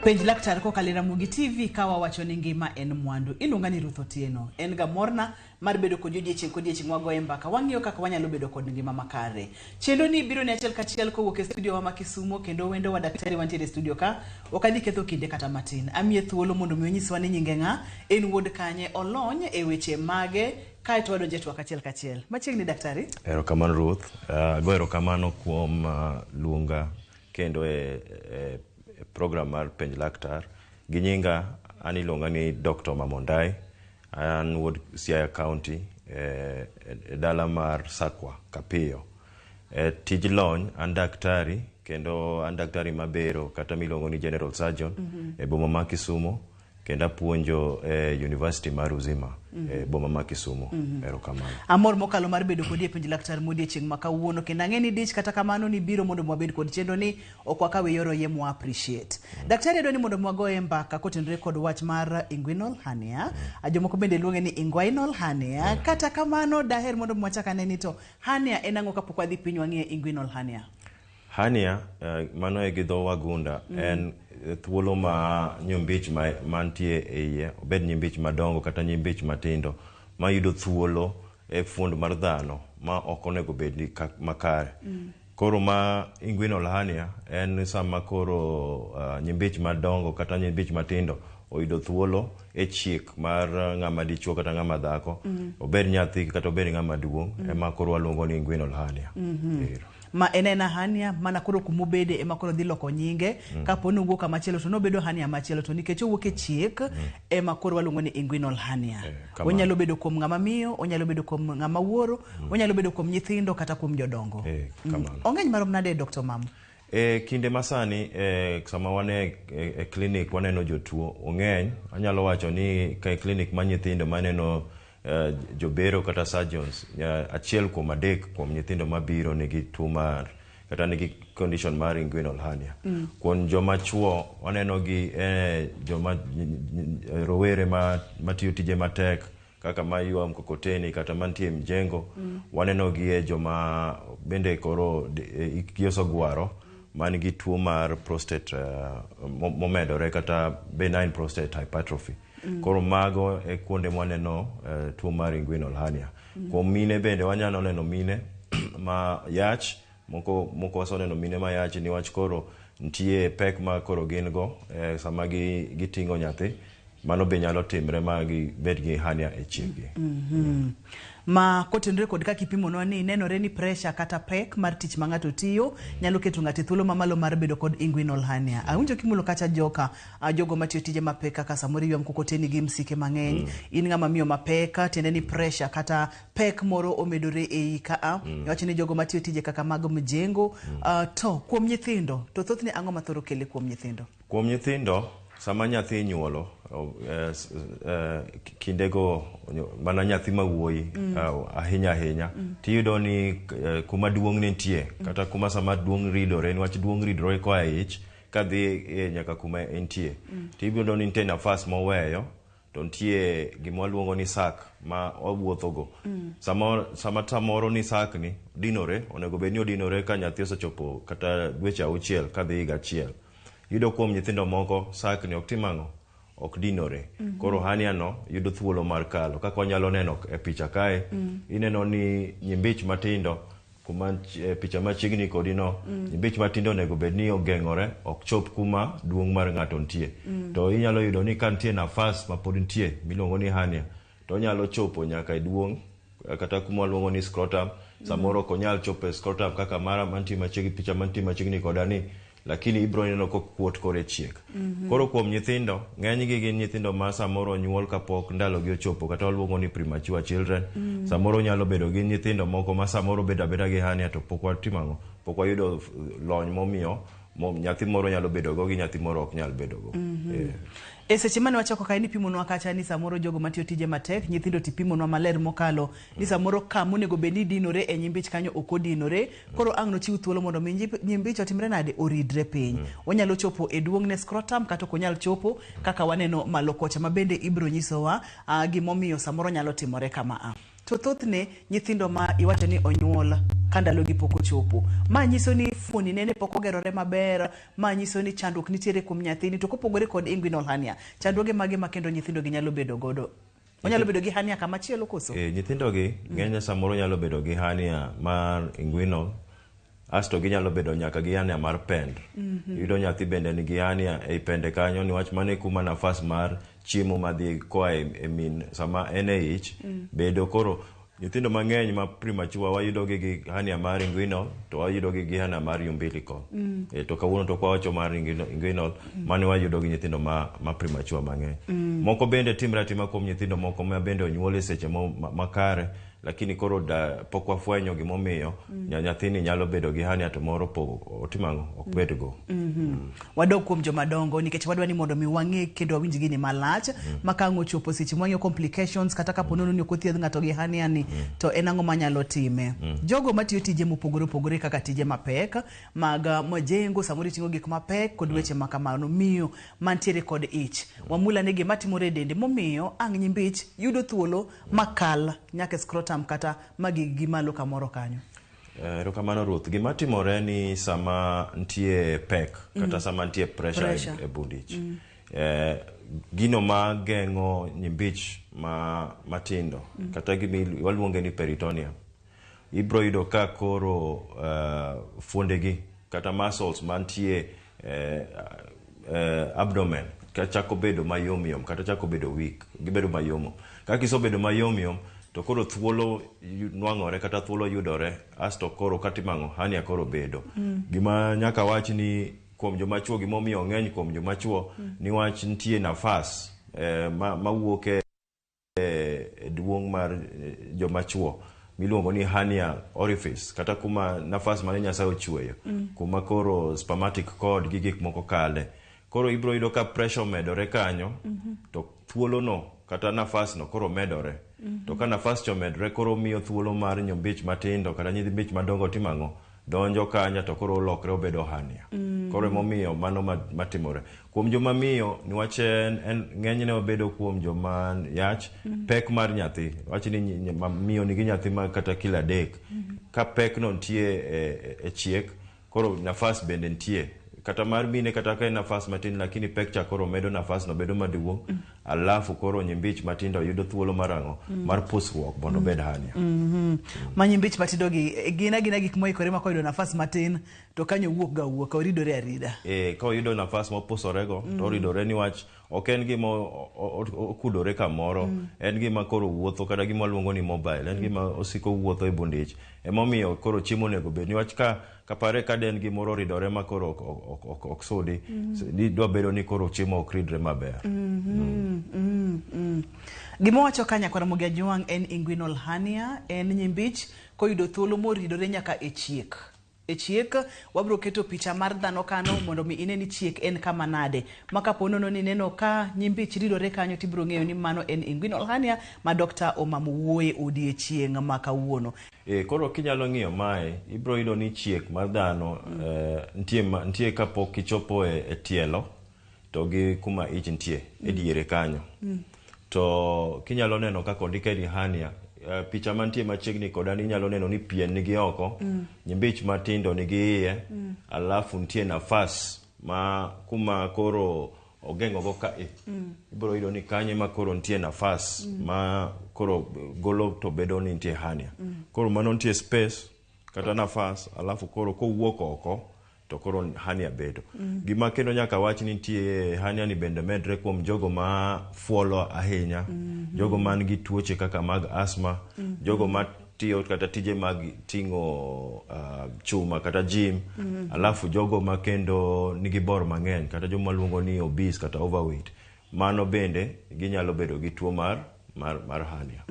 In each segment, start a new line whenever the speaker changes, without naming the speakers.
Penj Laktar kokalo e Ramogi TV ka wawacho ni ngima en mwandu. Iluonga ni Ruth Otieno. En ga morna mar bedo kodi odiechieng' kodiechieng' wagoye mbaka wang'iyo kaka wanyalo bedo kod ngima makare. Chenro ni biro ni achiel kachiel kowuok e studio wa ma Kisumo kendo wendo wa daktari wantiere e studio ka ok adhi ketho kinde kata matin. Amiye thuolo mondo mi onyiswa ni nyinge ng'a, en wuod kanye, olony e weche mage kaeto wadonjo e twak achiel kachiel. Machiegni daktari.
Erokamano Ruth. Ago erokamano kuom luonga kendo e program mar Penj Laktar. Gi nyinga an iluonga ni Dr. Mamondai. An wuod Siaya County e dala mar Sakwa, Kapiyo. E tij lony an daktari kendo an daktari mabero kata miluongo ni General Surgeon e boma ma Kisumo kendo apuonjo e University mar Uzima e boma ma Kisumo. Erokamano.
Amor mokalo mar bedo kodi e Penj Laktar modiechieng' ma kawuono kendo ang'e ni dich kata kamano ni biro mondo wabed kod chenro ni ok wakawe yor oyiem wa appreciate. Daktari adwa ni mondo wagoye mbaka kotenore kod wach mar inguinal hernia. Jomoko bende luonge ni inguinal hernia. Kata kamano daher mondo wachak ane ni to hernia en ang'o kapok wadhi piny wang'iye inguinal hernia.
Hernia, mano e gi dho wagunda, en thuolo ma nyimbich mantie e iye, obed nyimbich madongo kata nyimbich matindo, mayudo thuolo e fuond mar dhano ma ok onego bed makare. Koro ma inguinal hernia en sama koro nyimbich madongo kata nyimbich matindo oyudo thuolo e chiek mar ng'ama dichuo kata ng'ama dhako, obed nyathi kata obed ng'ama duong', ema koro waluongo ni inguinal hernia. Ero.
Ma en ena hernia mana koro kumobede ema koro dhi loko nyinge. Kapo ni owuok kamachielo to nobedo hernia machielo, to nikech owuok e chiek ema koro waluongo ni inguinal hernia.
Kamano.
Onyalo bedo kuom ng'ama miyo, onyalo bedo kuom ng'ama wuoro, onyalo bedo kuom nyithindo kata kuom jodongo.
Kamano.
Ong'eny marom nade, Dr. Mam?
E kinde masani sama wan e clinic waneno jotuo ong'eny. Anyalo wacho ni ka e clinic ma nyithindo maneno jobero kata surgeons, 1 kuom 3 kuom nyithindo mabiro nigi tuo mar kata nigi condition mar inguinal hernia. Kuom joma chuo waneno gi joma rowere matiyo tije matek kaka maywa mkokoteni kata mantie mjengo, waneno gi e joma bende koro hikgi osegwaro man gi tuo mar prostate momedore kata benign prostate hypertrophy. Koro mago e kuonde mwaneno tuo mar inguinal hernia. Kuom mine bende wanyalo neno mine ma yach, moko waseneno mine ma yach niwach koro nitie pek ma koro gin go sama giting'o nyathi, mano be nyalo timre ma gibed gi hernia e chiekgi.
Ma kotenore kod kaka ipimonwa ni nenore ni pressure kata pek mar tich ma ng'ato tiyo nyalo keto ng'ato e thuolo mamalo mar bedo kod inguinal hernia. Awinjo kimulo kacha joka jogo matiyo tije mapek kaka samoro iywa mkokoteni gi msike mang'eny, in ng'ama miyo mapek, tiende ni pressure kata pek moro omedore ei ka. Iwacho ni jogo matiyo tije kaka mag mjengo, to kuom nyithindo, to thothne ang'o mathoro kele kuom nyithindo?
Kuom nyithindo, sama nyathi inyuolo, kindego mana nyathi ma wuoyi ahinya ahinya, tiyudo ni kuma duong' nitie, kata kuma sama duong' ridore, niwach duong' ridore koa e ich, kadhi nyaka kuma entie. Tiyudo ni nitie nafas moweyo, to nitie gima waluongo ni sac ma wawuothogo. Sama samoro ni sac ni dinore, onego bed ni odinore ka nyathi osechopo kata dweche 6 kadhi higa 1. Yudo kuom nyithindo moko sac ni ok tim ang'o? Ok dinore. Koro hernia no yudo thuolo mar kalo. Kaka wanyalo neno e picha kae, ineno ni nyimbich matindo kuma picha machiegni kodi no, nyimbich matindo onego bed ni ogeng'ore, ok chop kuma duong' mar ng'ato nitie. To inyalo yudo ni ka nitie nafas ma pod nitie miluongo ni hernia, to onyalo chopo nyaka e duong' kata kuma waluongo ni scrotum. Samoro ok onyal chopo e scrotum kaka mara mantie machiegni, picha mantie machiegni koda ni, lakini ibiro neno kokuot koro e chiek. Koro kuom nyithindo, ng'enygi gin nyithindo ma samoro onyuol kapok ndalogi ochopo, kata waluongo ni premature children. Samoro nyalo bedo gi nyithindo moko ma samoro bedo abeda gi hernia to pok watimo ang'o? Pok wayudo lony momiyo nyathi moro nyalo bedo go gi nyathi moro ok nyal bedo go.
E seche mane wachako kae ni pimonwa kacha ni samoro jogo matiyo tije matek, nyithindo tipimonwa maler mokalo ni samoro kama onego bed ni dinore e nyimbich kanyo ok odinore. Koro ang' nochiw thuolo mondo mi nyimbich otimre nade? Oridre piny. Onyalo chopo e duong'ne scrotum kata ok onyal chopo kaka waneno malo kocha, ma bende ibiro nyisowa gimomiyo samoro nyalo timore kama a. To thothne nyithindo ma iwacho ni onyuol ka ndalogi pok ochopo, ma nyiso ni fuoni nene pok ogerore maber, ma nyiso ni chandruok nitiere kuom nyathini. To kopogore kod inguinal hernia, chandruoge mage ma kendo nyithindo gi nyalo bedo godo? Onyalo bedo gi hernia kamachielo koso?
Nyithindo gi ng'enyne samoro nyalo bedo gi hernia mar inguinal, asto ginyalo bedo nyaka gi hernia mar pend. Iyudo nyathi bende nigi hernia ei pende kanyo, niwach mano e kuma nafas mar chiemo madhi koa e min sama en e ich bedo. Koro nyithindo mang'eny ma premature wayudo gi gi hernia mar inguinal, to wayudo gi gi hernia mar umbilical. To kawuono to kwawacho mar inguinal, mano wayudo gi nyithindo ma premature mang'eny. Moko bende timre atima kuom nyithindo moko ma bende onyuol e seche makare, lakini koro da pok wafwenyo gimomiyo nyathini nyalo bedo gi hernia to moro pok otimo ang'o, ok bed go.
Wadog kuom jomadongo, nikech wadwa ni mondo mi wang'e kendo wawinj gini malach ma ka ang' ochopo seche mwang'iyo complications, kata kapo nono ni ok othiedh ng'ato gi hernia ni, to en ang'o manyalo time. Jogo matiyo tije mopogore opogore, kaka tije mapek mag majengo, samoro iting'o gik mapek kod weche ma kamano, miyo mantiere kod ich, wamula ne gima timore e dende momiyo ang' nyimbich yudo thuolo makal nyaka e scrotum kata magig gi malo kamoro kanyo.
Erokamano Ruth. Gima timore ni sama nitie pek kata sama nitie pressure,
Pressure.
e bund ich, gino ma geng'o nyimbich ma matindo kata gimi waluonge ni peritoneum, ibro yudo ka koro fuondegi kata muscles mantie abdomen ka chako bedo mayom yom kata chako bedo weak, gibedo mayom. Ka gisebedo mayom yom, to koro thuolo nwang'ore kata thuolo yudore, asto koro katimo ang'o, hernia koro bedo. Gima nyaka wach ni kuom joma chuo, gimomiyo ng'eny kuom joma chuo, niwach nitie nafas mawuok e duong' mar joma chuo miluongo ni hernia orifice, kata kuma nafas mane Nyasaye ochweyo, kuma koro spermatic cord gi gik moko kale. Koro ibiro yudo ka pressure omedore kanyo, to thuolono kata nafas no koro medore. To ka nafas cha omedore, koro miyo thuolo mar nyombich matindo kata nyimbich madongo timo ang'o, donjo kanyo, to koro olokre obedo hernia. Koro emomiyo mano matimore kuom joma miyo, niwach en ng'enyne obedo kuom joma yach, pek mar nyathi. Wach ni miyo nigi nyathi ma kata kilo 3, ka pek no nitie e chiek, koro nafas bende nitie kata mar mine, kata ka en nafas matin, lakini pek cha koro medo nafas no bedo maduong', alafu koro nyimbich matindo yudo thuolo mar ang'o, mar pusruok mondo obed hernia.
Ma nyimbich matindo gi gin agina gik moikore ma koyudo nafas matin to kanyo wuok ga wuok, oridore arida.
Ka oyudo nafas mopusorego, to oridore, niwach ok en gima okudore kamoro, en gima koro wuotho, kata gima waluongo ni mobile, en gima osiko wuotho e bund ich. Emomiyo koro chiemo onego bed, niwach ka kapare ka den gimoro oridore ma koro ok sudi, dwa bedo ni koro chiemo ok ridre maber.
Gima wacho ka nyakwar Ramogi Ajwang' en inguinal hernia, en nyimbich koyudo thuolo moridore nyaka e chiek. E chiek wabiro keto picha mar dhano kano mondo mi ine ni chiek en kama nade. Ma kapo nono ni neno ka nyimbich ridore kanyo, tibiro ng'eyo ni mano en inguinal hernia ma Dr. Omamo wuoye odiechieng' ma kawuono.
Koro kinyalo ng'iyo mae, ibiro yudo ni chiek mar dhano nitie kapok ichopo e tielo to gi kuma ich nitie e diere kanyo. To kinyalo neno kaka ondike ni hernia, picha mantie machiegni koda ni inyalo neno ni pien nigi oko, nyimbich matindo nigi iye, alafu nitie nafas ma kuma koro ogeng'o go ka e. Ibiro yudo ni kanyo ema koro nitie nafas ma koro golo to bedo ni nitie hernia. Koro mano nitie space kata nafas, alafu koro kowuok oko to koro hernia bedo. Gima kendo nyaka wach ni nitie hernia ni bende medre kuom jogo ma fuolo ahinya, jogo man gi tuoche kaka mag asthma, jogo ma tiyo kata tije mag ting'o chuma kata gym, alafu jogo ma kendo nigi bor mang'eny kata joma luongo ni obese kata overweight, mano bende ginyalo bedo gi tuo mar hernia.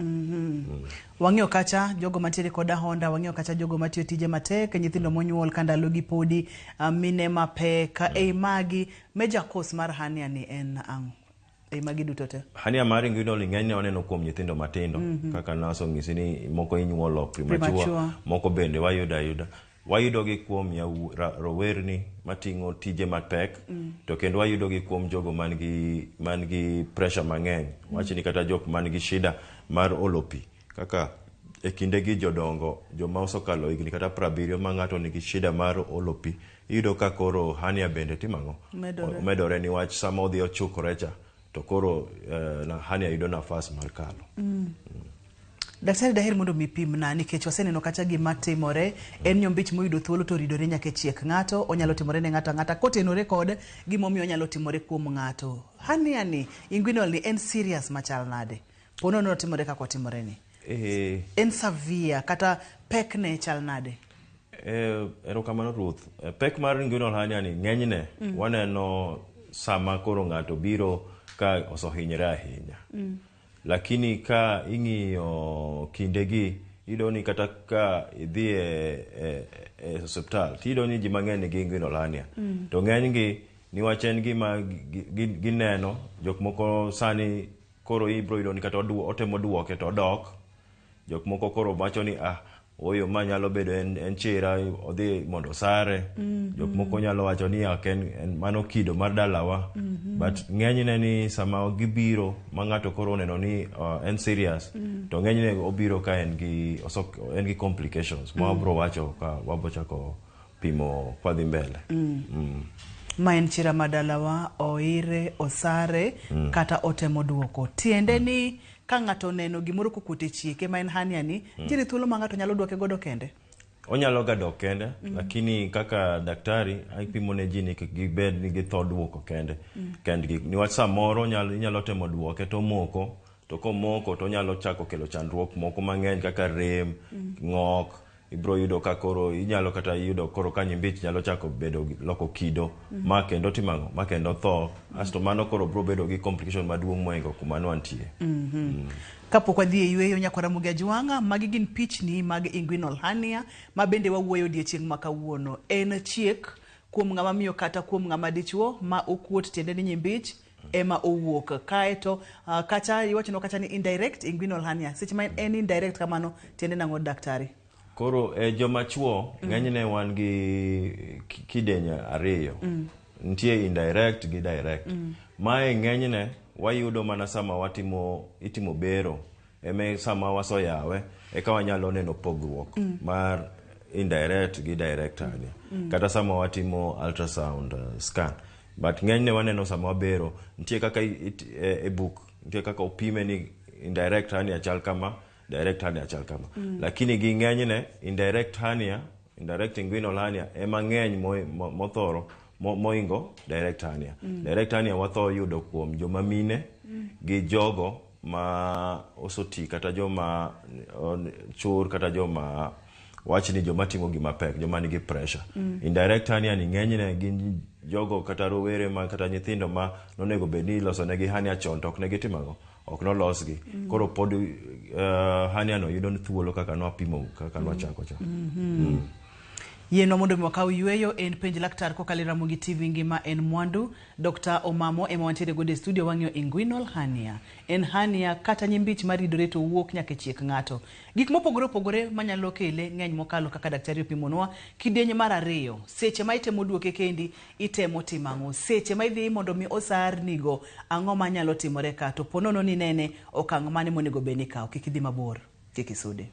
Wang'iyo kacha jogo mantiere kod ahonda, wang'iyo kacha jogo matiyo tije matek, nyithindo monyuol ka ndalogi podi, mine mapek. Ei magi, major cause mar hernia ni en ang'o? Ei magi duto te.
Hernia mar inguinal ng'enyne waneno kuom nyithindo matindo, kaka nasonyisi ni moko inyuolo premature,
Premature.
moko bende wayudo ayuda. Wayudogi kuom rowerni mating'o tije mapek, to kendo wayudogi kuom jogo man gi pressure mang'eny. Wachni kata jok man gi shida mar olo pi, kaka E kindegi jodongo, joma osekalo higni kata 70 ma ng'ato nigi shida mar olo pi, iyudo ka koro hernia bende timo ang'o?
Medore.
Medore niwach sama odhi ochukore cha to koro hernia yudo nafas mar kalo.
Daktari, daher mondo mi pimna nikech waseneno kacha gima timore en nyombich moyudo thuolo to ridore nyaka e chiek ng'ato. Onyalo timore ne ng'ato ang'ata kotenore kod gimomiyo onyalo timore kuom ng'ato. Hernia ni, inguinal ni, en serious machal nade? Ponono otimore kaka otimore ni. En severe kata pekne chal nade?
Erokamano Ruth. Pek mar inguinal hernia ni ng'enyne waneno sama koro ng'ato biro ka osehinyore ahinya. Lakini ka ing'iyo kindegi, iyudo ni kata ka idhi e osiptal, tiyudo ni ji mang'eny nigi inguinal hernia. To ng'enygi niwach en gima gineno, jok moko sani koro ibiro yudo ni kata otemo duoke to odok. Jok moko koro wacho ni oyo ma nyalo bedo en chira, odhi mondo osare. Jok moko nyalo wacho ni ok en mano kido mar dalawa. But ng'enyne ni sama gibiro ma ng'ato koro oneno ni en serious, to ng'enyne obiro ka en gi complications ma wabro wacho ka wabro chako pimo kwadhi mbele.
Ma en chira ma dalawa, oire, osare, kata otemo duoko. Tiende ni ka ng'ato oneno gimoro kokuot e chieke ma en hernia ni, nitiere thuolo ma ng'ato nyalo duoke godo kende?
Onyalo ga dok kende, lakini kaka daktari apimo ne ji ni kik gibed ni githo duoko kende kendgi, niwach samoro inyalo temo duoke to omoko, to komoko to onyalo chako kelo chandruok moko mang'eny kaka rem, ng'ok. Ibiro yudo ka koro inyalo kata yudo koro ka nyimbich nyalo chako bedo loko kido ma kendo timo ang'o, ma kendo tho asto mano koro biro bedo gi complication maduong' mohingo kuma nwantie.
Kapok wadhi e yweyo, nyakwara Ramogi Ajwang'a, magi gin pichni mag inguinal hernia ma bende wawuoyo odiechieng' ma kawuono. En chiek kuom ng'ama miyo kata kuom ng'ama dichuo ma okuot, tiende ni nyimbich ema owuok. Kaeto kacha iwachonwa kacha ni indirect inguinal hernia. Seche ma en indirect kamano, tiende nang'o, daktari?
Koro e joma chuo, ng'enyne wan gi kidienje ariyo. Nitie indirect gi direct. Mae ng'enyne wayudo mana sama watimo itimo bero eme sama wasoyawe eka wanyalo neno pogruok mar indirect gi direct hernia. Kata sama watimo ultrasound scan. But ng'enyne waneno sama wabero, nitie kaka e buk, nitie kaka opime ni indirect hernia chal kama, direct hernia chal kama. Lakini gi ng'enyne indirect hernia, indirect inguinal hernia ema ng'eny mothoro mohingo direct hernia. Direct hernia watho yudo kuom joma mine gi jogo ma osoti kata joma chur kata joma wach ni joma timo gima pek, joma nigi pressure. Indirect hernia ni ng'enyne gin jogo kata rowere ma kata nyithindo ma nonego bed ni iloso negi hernia chon to ok ne gitimo ang'o? Ok nolosgi. Koro pod hernia no yudo thuolo kaka nwapimo kaka nwachako cha.
Yienwa mondo mi wakaw yweyo. En Penj Laktar kokalo e Ramogi TV. Ngima en mwandu. Dr. Omamo ema wantiere godo e studio. Wang'iyo inguinal hernia. En hernia kata nyimbich maridore to wuok nyaka e chiek ng'ato. Gik mopogore opogore manyalo kele ng'eny mokalo kaka daktari opimonwa. Kidienje mar ariyo, seche ma itemo duoke kendi, itemo timo ang'o? Seche ma idhi mondo mi osarnigo, ang'o manyalo timore ka? To ponono ni nene okang' mane monego bed ni ikawo? Kik idhi mabor, kik isude.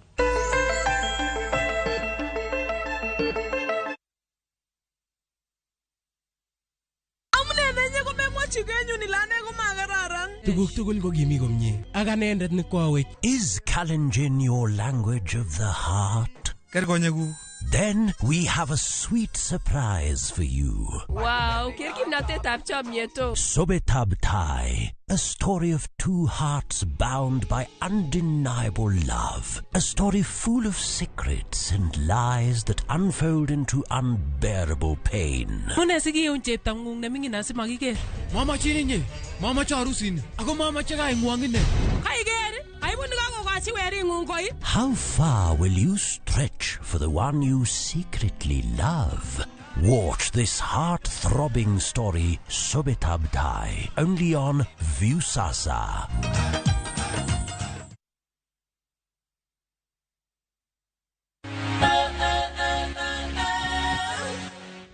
Amune nenye komemwochi kenyun ile ane komakararan.
Tuguk tugul ko kimi komie ak anendet ne kwawech.
Is Kalenjin your language of the heart?
Ker konyekuk.
Then we have a sweet surprise for you.
Wow, ker kimnatetab chomyet o.
Sobetab Tai, a story of two hearts bound by undeniable love. A story full of secrets and lies that unfold into unbearable pain.
Mune sikiun cheptong'ung neming'in asimakiker?
Mamachin inye, mamache arusini, ako mamache kaing'wong ine.
Kaiker, aibu nikakokochi wering'ung koi.
How far will you stretch for the one you secretly love? Watch this heart-throbbing story, Sobetab Tai, only on Viusasa.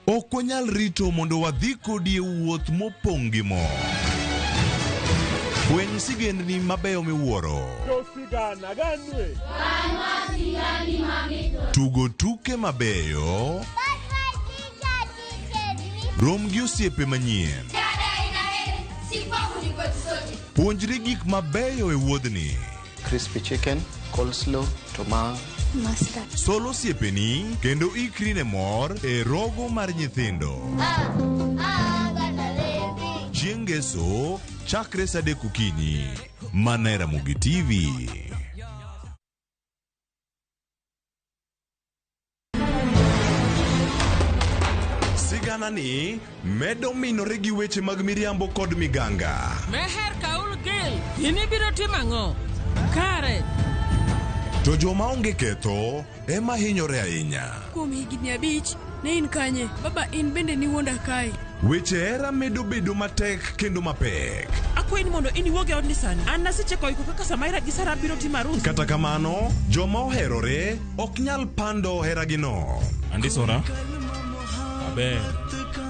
Ok wanyal rito mondo wadhi kodi e wuoth mopong' gi mor. Fweny sigendni mabeyo miwuoro.
sigana ganwe.
Tugo tuke mabeyo. Rom gi osiepe manyien. Puonjri gik mabeyo e wuodhni.
Crispy chicken, coleslaw, tomato.
Mustard. Sol osiepeni kendo ikri ne mor e rogo mar nyithindo. Chieng' Ngeso chakre saa 3 okinyi. Mana e Ramogi TV. Sigana ni medo minore gi weche mag miriambo kod miganga.
Meher Kaul Gil, in ibiro timo ang'o? Kare.
To joma onge ketho ema hinyore ahinya.
Kuom higni 5, ne in kanye? Baba in bende niwuonda kae.
Weche hera medo bedo matek kendo mapek.
Akwayi ni mondo in iwuog e odni sani. An nasecheko iko kaka Samaira gi Sara biro timo arus.
Kata kamano, joma oherore ok nyal pando heragino.
Andisora. Aber.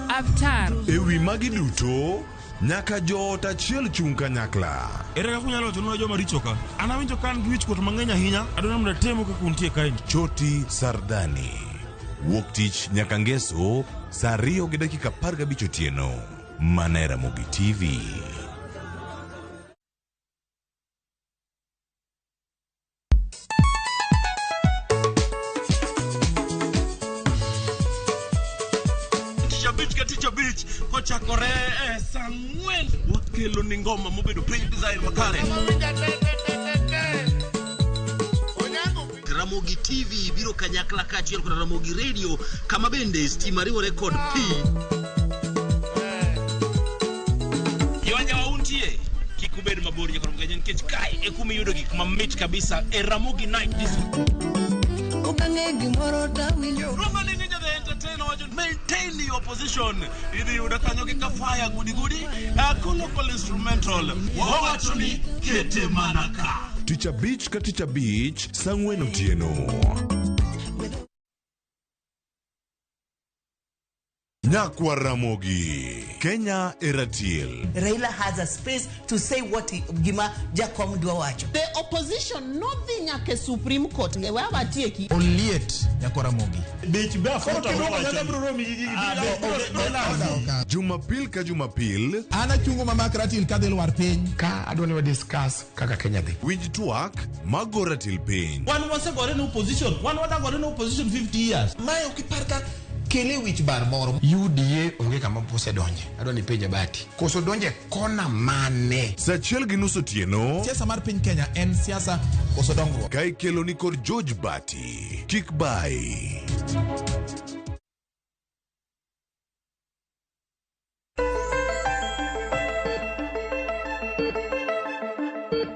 Avtar.
E wi magi duto, nyaka joot achiel chung' kanyakla.
Ere kaka unyalo wachonwa joma richo ka? An awinjo ka an gi wichkuot mang'eny ahinya. Adwaro mondo atemu kaka untie kaeni.
Choti Sardani. Wuok tich nyaka Ngeso, saa 2:15 otieno. Mana e Ramogi TV.
Tich abich ka tich abich kochakore e saa 4 wakelo ni ngoma mobedo piny design makare.
Ramogi TV biro kanyakla kaachiel kod Ramogi Radio kama bende stima riwore kod pi.
Kiwanja wa untie kik ubed mabor nyaka Ramogi nikech kae e kuma iyudo gik mamit kabisa e Ramogi Night Disco.
Okang'e gimoro tawinjo.
Roma ni ninja the entertainer wacho maintain your position. Idhi yudo kanyo gi kafaya gudi gudi local instrumental. Wawacho ni kete mana ka.
Tich abich ka tich abich saa 4 otieno. Nyakwa Ramogi, Kenya e ratil.
Raila has a space to say what he, gima Jakom dwa wacho.
The opposition nodhi nyaka Supreme Court we watieki.
Oliet nyakwa Ramogi.
Bech be afota.
Jumapil ka Jumapil
an achungo mamak ratil kadhi lwar piny.
Ka adwa ni wa discuss kaka Kenya dhi.
Winj twak mago ratil piny.
Wan wasegore ne opposition, wan wadagore ne opposition 50 years.
Mae ok ipar ka kele wich bar moro.
UDA onge kama osedonje. Adwa ni penje Bati. Koso donje kona mane?
Saa 1:30 otieno.
Siasa mar piny Kenya en siasa koso dongruok.
Ka ikelo ni kod George Bati. Kik bai.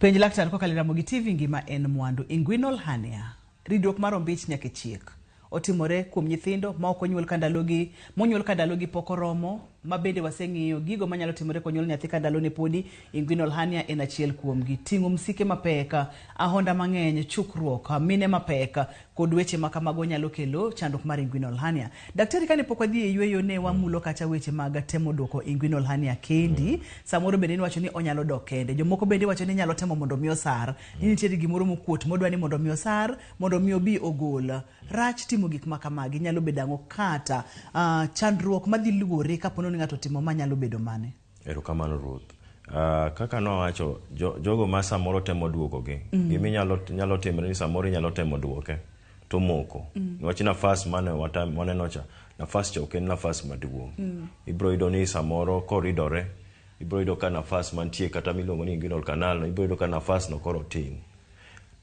Penj laktar kokalo e Ramogi TV ngima en mwandu. Inguinal hernia. Ridruok mar ombich nyaka chiek. Otimore kuom nyithindo ma ok onyuol ka ndalogi, monyuol ka ndalogi pok oromo, ma bende waseng'iyo gigo manyalo timore konyuol nyathi ka ndalone podi. Inguinal hernia en achiel kuomgi. Ting'o msike mapek, ahonda mang'eny, chukruok, mine mapek kod weche ma kamago nyalo kelo chandruok mar inguinal hernia. Daktari, kane pok wadhi e yweyo ne wamulo kacha weche mag temo duoko inguinal hernia kendi. Samoro bende niwacho ni onyalo dok kende. Jomoko bende wacho ni nyalo temo mondo mi osar. Ni nitiere gimoro mokuot modwa ni mondo mi osar, mondo mi obi ogol. Rach timo gik ma kamagi nyalo bedo ang'o kata chandruok madhi luore kapo ni ng'ato timo ma nyalo bedo mane?
Erokamano Ruth. Kaka nowacho, jogo ma samoro temo duokogi, gima nyalo timore ni samoro inyalo temo duoke to moko. Niwach nafas mane waneno cha, nafas cha ok en nafas maduong'. Ibiro yudo ni samoro koridore, ibiro yudo ka nafas mantie kata miluongo ni inguinal canal no, ibiro yudo ka nafas no koro tin.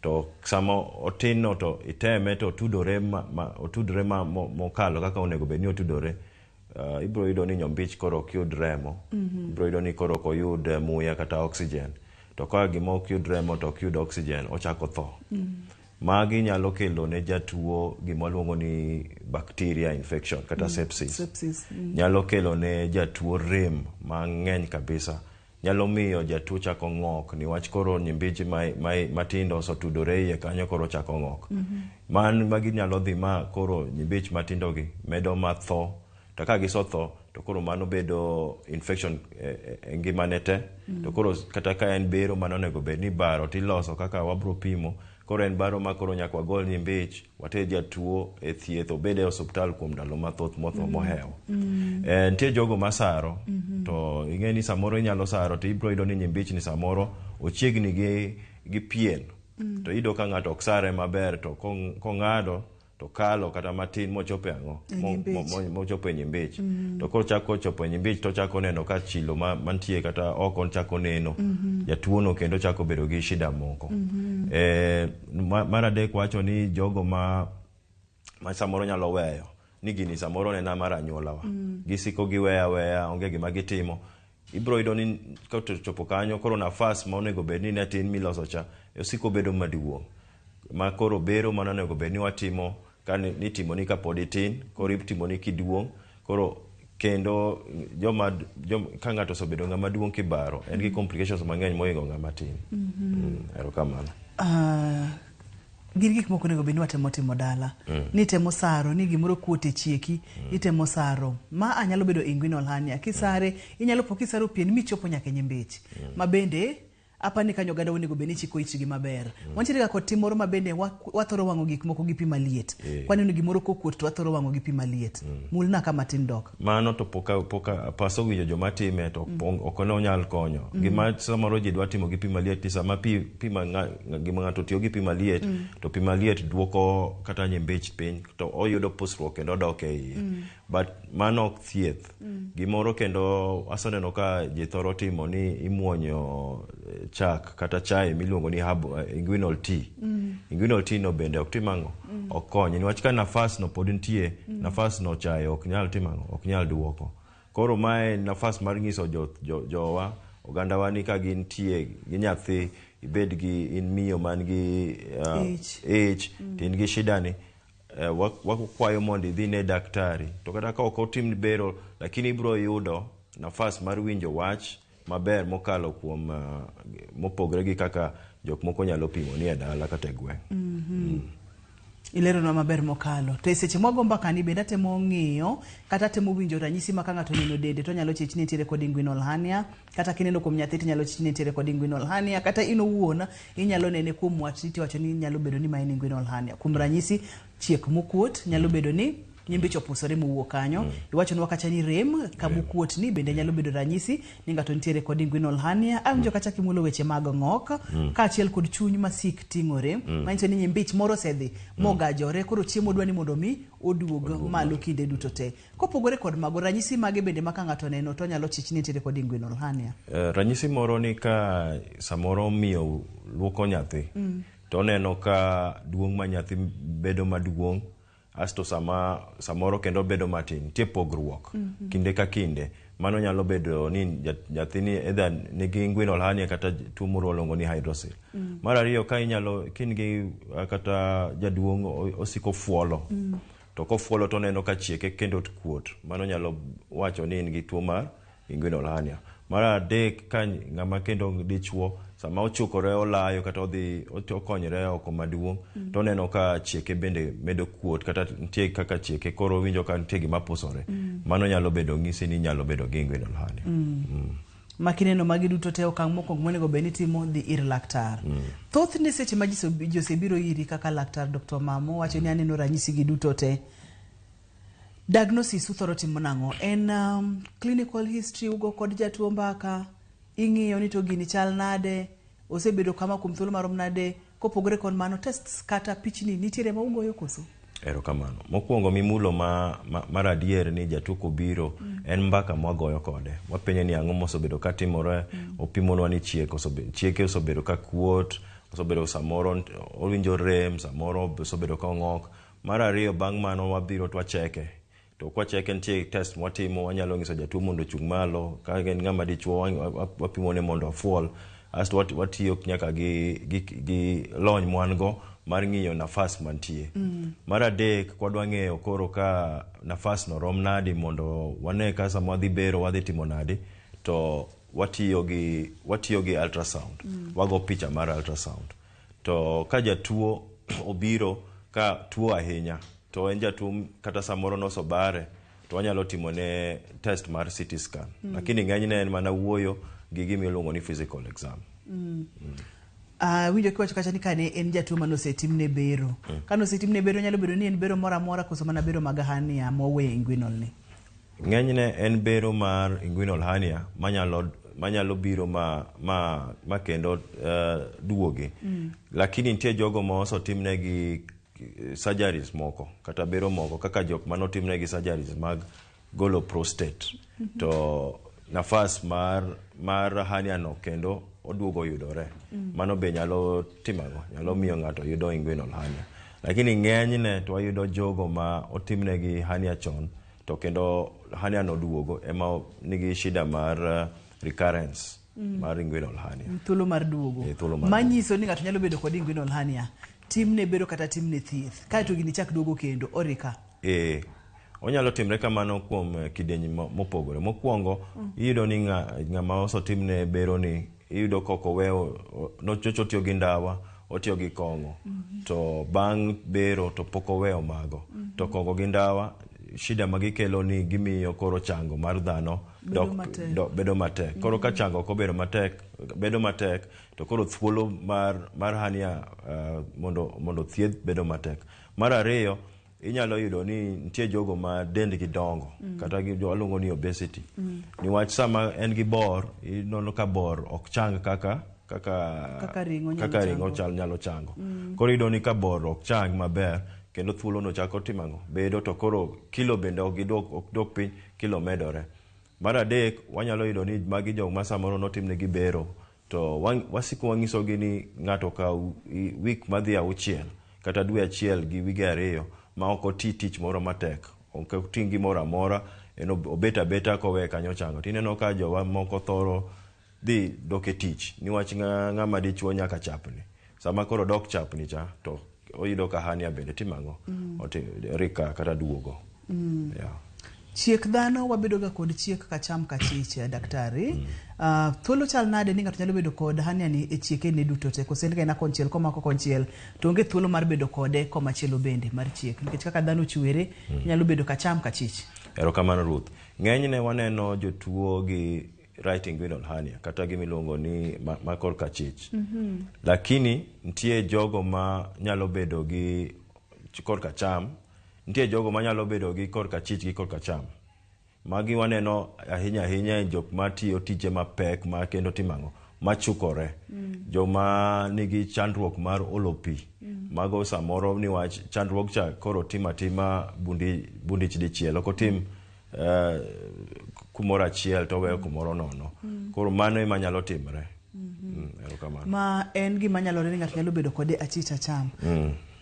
To sama otin no to iteme to otudore otudore mokalo kaka onego bed ni otudore. Ibiro yudo ni nyombich koro ok yud remo. Ibiro yudo ni koro ok oyud muya kata oxygen. To ka gima ok yud remo to ok yud oxygen, ochako tho. Magi nyalo kelo ne jatuo gima waluongo ni bacteria infection kata sepsis. Nyalo kelo ne jatuo rem mang'eny kabisa. Nyalo miyo jatuo chako ng'ok niwach koro nyimbich matindo osotudore iye kanyo koro chako ng'ok. Man magi nyalo dhi ma koro nyimbich matindo gi medo ma tho. To ka gisetho to koro mano bedo infection e ngimane te. To koro kata ka en bero mane onego bed ni baro tiloso kaka wabro pimo, koro en baro ma koro nyaka wagol nyimbich, water jatuo e thieth, obed e osuptal kuom ndalo mathoth motho mohewo. Nitie jogo masaro, to ing'e ni samoro inyalo saro to ibro yudo ni nyimbich ni samoro ochiegni gi pien. To iyudo ka ng'ato ok sare maber, to kong'ado to kalo kata matin mochopo e ang'o? Mochopo e nyimbich. To kochako chopo e nyimbich to chako neno ka chilo mantie kata oko chako neno. Jatuo no kendo chako bedo gi shida moko. Mar adek wacho ni jogo ma samoro nyalo weyo ni gini samoro nena mar anyuolawa. Gisiko giweya weya, onge gima gitimo. Ibro yudo ni kochopo kanyo koro nafas ma onego bed ni ne tin miloso cha osiko bedo maduong'. Ma koro bero mano onego bed ni watimo ka nitimo ni kapod itin, koro itimo ni kiduong'. Koro kendo joma ka ng'ato osebedo ng'ama duong' kibaro, en gi complications mang'eny mohingo ng'ama tin. Erokamano.
Gin gik moko onego bed ni watemo timo dala. Ni temo saro, ni gimoro kuot e chieki, itemo saro. Ma anyalo bedo inguinal hernia. Kisare, inyalo po kisaro pien michopo nyaka e nyimbich. Ma bende apani kanyo oganda onego bed ni chiko itgi maber. Wantiere ga kod tim moro ma bende wathoro wang'o gik moko gi pi maliet. Kwaneno gimoro kokuot to wathoro wang'o gi pi maliet. Mulna kama tin dok.
Mano to poka paso winjo joma time to ok onyal konyo. Gima samoro ji dwa timo gi pi maliet ni sama pi ma gima ng'ato tiyo gi pi maliet, to pi maliet duoko kata nyimbich piny to oyudo pusruok kendo odok e iye. But mano ok thieth. Gimoro kendo aseneno ka ji thoro timo ni imuonyo chak kata chai miluongo ni inguinal tea. Inguinal tea no bende ok tim ang'o? Ok kony. Niwach ka nafas no pod nitie, nafas no chai ok nyal timo ang'o? Ok nyal duoko. Koro mae nafas mar nyiso jowa, ogandawa ni ka gintie gi nyathi, ibed gi in miyo man gi ich, to in gi shida ni, wakwayo mondo idhi ne daktari. To kata ka ok otim bero, lakini ibro yudo nafas mar winjo wach maber mokalo kuom mopogre gi kaka jok moko nyalo pimo ni e dala kata e gweng'.
Ileronwa maber mokalo. To e seche mwago mbaka ni bende atemo ng'iyo kata atemo winjo ranyisi ma ka ng'ato oneno dende to nyalo chich ni nitiere kod inguinal hernia, kata kineno kuom nyathi to nyalo chich ni nitiere kod inguinal hernia, kata in owuon inyalo nene kuom watni tiwacho ni nyalo bedo ni ma en inguinal hernia. Kuom ranyisi, chiek mokuot nyalo bedo ni nyimbich opusore mowuok kanyo. Iwachonwa kacha ni rem kamokuot ni bende nyalo bedo ranyisi ni ng'ato nitiere kod inguinal hernia. Awinjo kacha kimulo weche mag ng'ok kaachiel kod chuny masik ting'ore, manyiso ni nyimbich moro osedhi mogajore, koro chiemo dwa ni mondo mi oduog malo kinde duto te. Kopogore kod mago, ranyisi mage bende ma ka ng'ato oneno to nyalo chich ni nitiere kod inguinal hernia?
Ranyisi moro ni ka samoro miyo luoko nyathi, to oneno ka duong' ma nyathi bedo maduong', asto samoro kendo bedo matin. Nitie pogruok kinde ka kinde. Mano nyalo bedo ni nyathini either nigi inguinal hernia kata tuo moro waluongo ni hydrocele. Mar ariyo, ka inyalo kin gi kata jaduong' osiko fuolo, to kofuolo to oneno ka chieke kendo kuot, mano nyalo wacho ni in gi tuo mar inguinal hernia. Mar adek, ka ng'ama kendo dichuo sama ochukore olayo kata odhi okonyore oko maduong', to oneno ka chieke bende medo kuot, kata nitie kaka chieke koro winjo ka nitie gima pusore. Mano nyalo bedo ng'isi ni nyalo bedo gi inguinal hernia.
Ma kineno magi duto te, okang' mokwongo monego bed ni itimo, dhi ir laktar. Thothne seche ma ji osebiro iri kaka laktar Dr. Mamo wacho ni aneno ranyisi gi duto te, diagnosis uthoro timo nang'o? En clinical history ugo kod jatuo mbaka, ing'iyo ni to gini chal nade, osebedo kama kuom thuolo marom nade, kopogore kod mano tests kata pichni nitiere ma ugoyo koso?
Erokamano. Mokwongo mimulo mar adier ni jatuo kobiro, en mbaka mwagoyo kode. Wapenje ni ang'o mosebedo katimore, opimonwa ni chieke osebedo ka kuot, osebedo samoro owinjo rem, samoro osebedo ka ong'ok. Mar ariyo, bang' mano wabiro to wacheke. To kwacheke nitie test mwatimo, wanyalo nyiso jatuo mondo ochung' malo, ka en ng'ama dichuo wapimone mondo ofuol. Asto watiyo nyaka gi lony mwan go mar ng'iyo nafas mantie. Mar adek, kwadwa ng'eyo koro ka nafas no rom nadi mondo wane ka sama wadhi bero wadhi timo nadi, to watiyo gi ultrasound. Wago picha mar ultrasound. To ka jatuo obiro ka tuo ahinya, to en jatuo kata samoro nosobare, to wanyalo timo ne test mar CT scan. Lakini ng'enyne en mana wuoyo gi gima iluongo ni physical exam.
Winjo kiwacho kacha ni kane en jatuo mane osetimne bero. Kane osetimne bero nyalo bedo ni en bero moro amora koso mana bero mag hernia mowe inguinal ni.
Ng'enyne en bero mar inguinal hernia manyalo biro ma kendo duogi. Lakini nitie jogo ma osetimnegi surgeries moko kata bero moko kaka jok manotimnegi surgeries mag golo prostate. To nafas mar hernia no kendo oduogo yudore. Mano be nyalo timo nyalo miyo ng'ato yudo inguinal hernia. Lakini ng'enyne to wayudo jogo ma otimnegi hernia chon to kendo hernia no duogo ema nigi shida mar recurrence mar inguinal hernia.
Thuolo mar duogo.
Thuolo mar
Manyiso ni ng'ato nyalo bedo kod inguinal hernia. Timne bero kata timne thieth. Kaeto gini chak duogo kendo orika.
Onyalo timre kamano kuom kidieny mopogore. Mokwongo iyudo ni ng'ama osetimne bero ni iyudo kok oweyo nochocho otiyo gi ndawa, otiyo gi kong'o. To bang' bero to pok oweyo mago. To kong'o gi ndawa shida ma gikelo ni gimiyo koro chango mar dhano bedo matek. Koro ka chango ok obedo matek, bedo matek to koro thuolo mar hernia mondo thiedh bedo matek. Mar ariyo inyalo yudo ni nitie jogo ma dendgi dongo kata waluongo ni obesity. Niwach sama en gi bor, inono ka bor ok chang kaka ring'o nyalo chango. Koro iyudo ni ka bor ok chang maber kendo thuolo no chako timo ang'o? Bedo to koro kilo bende ok dok piny, kilo medore. Mar adek wanyalo yudo ni magi jok ma samoro notimnegi bero to wasiko wang'isogi ni ng'ato kaw wik madhi 6 kata dwe 1 gi wige 2 ma ok oti tich moro matek, ok oting' gimoro amora, en obet abeta kowe kanyo chango. Tineno ka jowa moko thoro dhi dok e tich niwach ng'ama dichuo nyaka chapni. Sama koro dok chapni cha to oyudo ka hernia bende timo ang'o? Rika kata duogo. Yeah.
Chiek dhano wabedo ga kod chiek kacham kachich daktari. Thuolo chal nade ni ng'ato nyalo bedo kod hernia ni e chieke ne duto te koso en ga ena konchiel komako konchiel to onge thuolo mar bedo kode komachielo bende mar chiek nikech kaka dhano chwere nyalo bedo kacham kachich.
Erokamano Ruth. Ng'enyne waneno jotuo gi right inguinal hernia kata gimiluongo ni ma korka chich. Lakini nitie jogo ma nyalo bedo gi korka cham, nitie jogo manyalo bedo gi korka chich gi korka cham. Magi waneno ahinya ahinya e jok matiyo tije mapek ma kendo timo ang'o? Machukore. Joma nigi chandruok mar olo pi. Mago samoro niwach chandruok cha koro timo atima bundich dichiel, ok otim kumoro achiel to oweyo kumoro nono. Koro mano ema nyalo timre. Erokamano.
Ma en gima nyalore ni ng'ato nyalo bedo kode achich acham.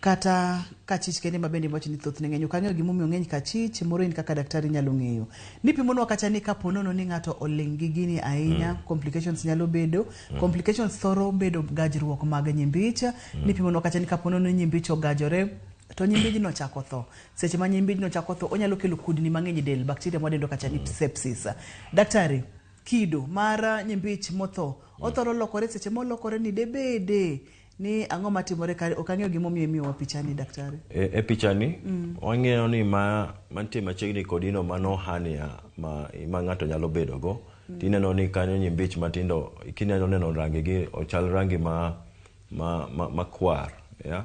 Kata kachich kende ma bende iwacho ni thothne ng'eny. Ok ang'eyo gimomiyo ng'eny kachich, moro in kaka daktari nyalo ng'eyo. Nipimonwa kacha ni kapo nono ni ng'ato oling' gi gini ahinya, complications nyalo bedo. Complications thoro bedo gajruok mag nyimbich. Nipimonwa kacha ni kapo nono ni nyimbich ogajore, to nyimbijno chako tho. Seche ma nyimbijno chako tho, onyalo kelo kudni mang'eny e del, bacteria mwadendo kacha ni sepsis. Daktari, kido mar nyimbich motho, othoro lokore seche molokore ni debede ni ang'o matimore kare? Ok ang'eyo gimomiyo imiyowa pichani daktari.
E pichani wang'eyo ni mantie machiegni kodino mano hernia ma ng'ato nyalo bedo go. Tineno ni kanyo nyimbich matindo kineno neno rangi gi ochal rangi ma kwar, yeah?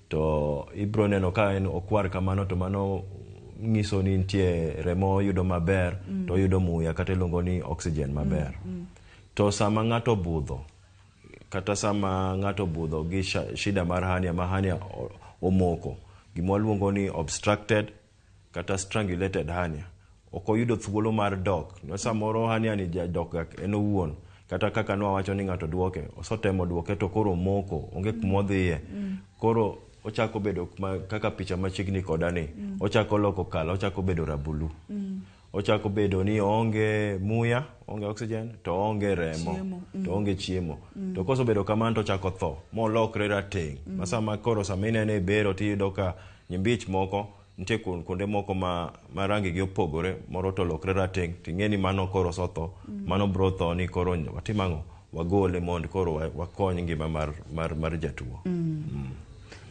To ibro neno ka en okwar kamano to mano nyiso ni nitie remo yudo maber to oyudo muya kata iluongo ni oxygen maber. To sama ng'ato budho kata sama ng'ato budho gi shida mar hernia ma hernia omoko, gima waluongo ni obstructed kata strangulated hernia, ok oyudo thuolo mar dok. No samoro hernia ni jadok ga en owuon, kata kaka nwawacho ni ng'ato duoke, osetemo duoke to koro omoko, onge kuma odhiye. Koro ochako bedo kaka picha machiegni koda ni, ochako loko kala, ochako bedo rabulu. Ochako bedo ni onge muya, onge oxygen, to onge remo, to onge chiemo. To kosebedo kamano to ochako tho, molokre rateng'. Ma sama koro sama inene e bero tiyudo ka nyimbich moko nitie kuonde moko ma rangi gi opogore, moro to olokre rateng', ting'e ni mano koro osetho, mano bro tho ni koro watim ang'o? Wagole mondo koro wakony ngima mar jatuo.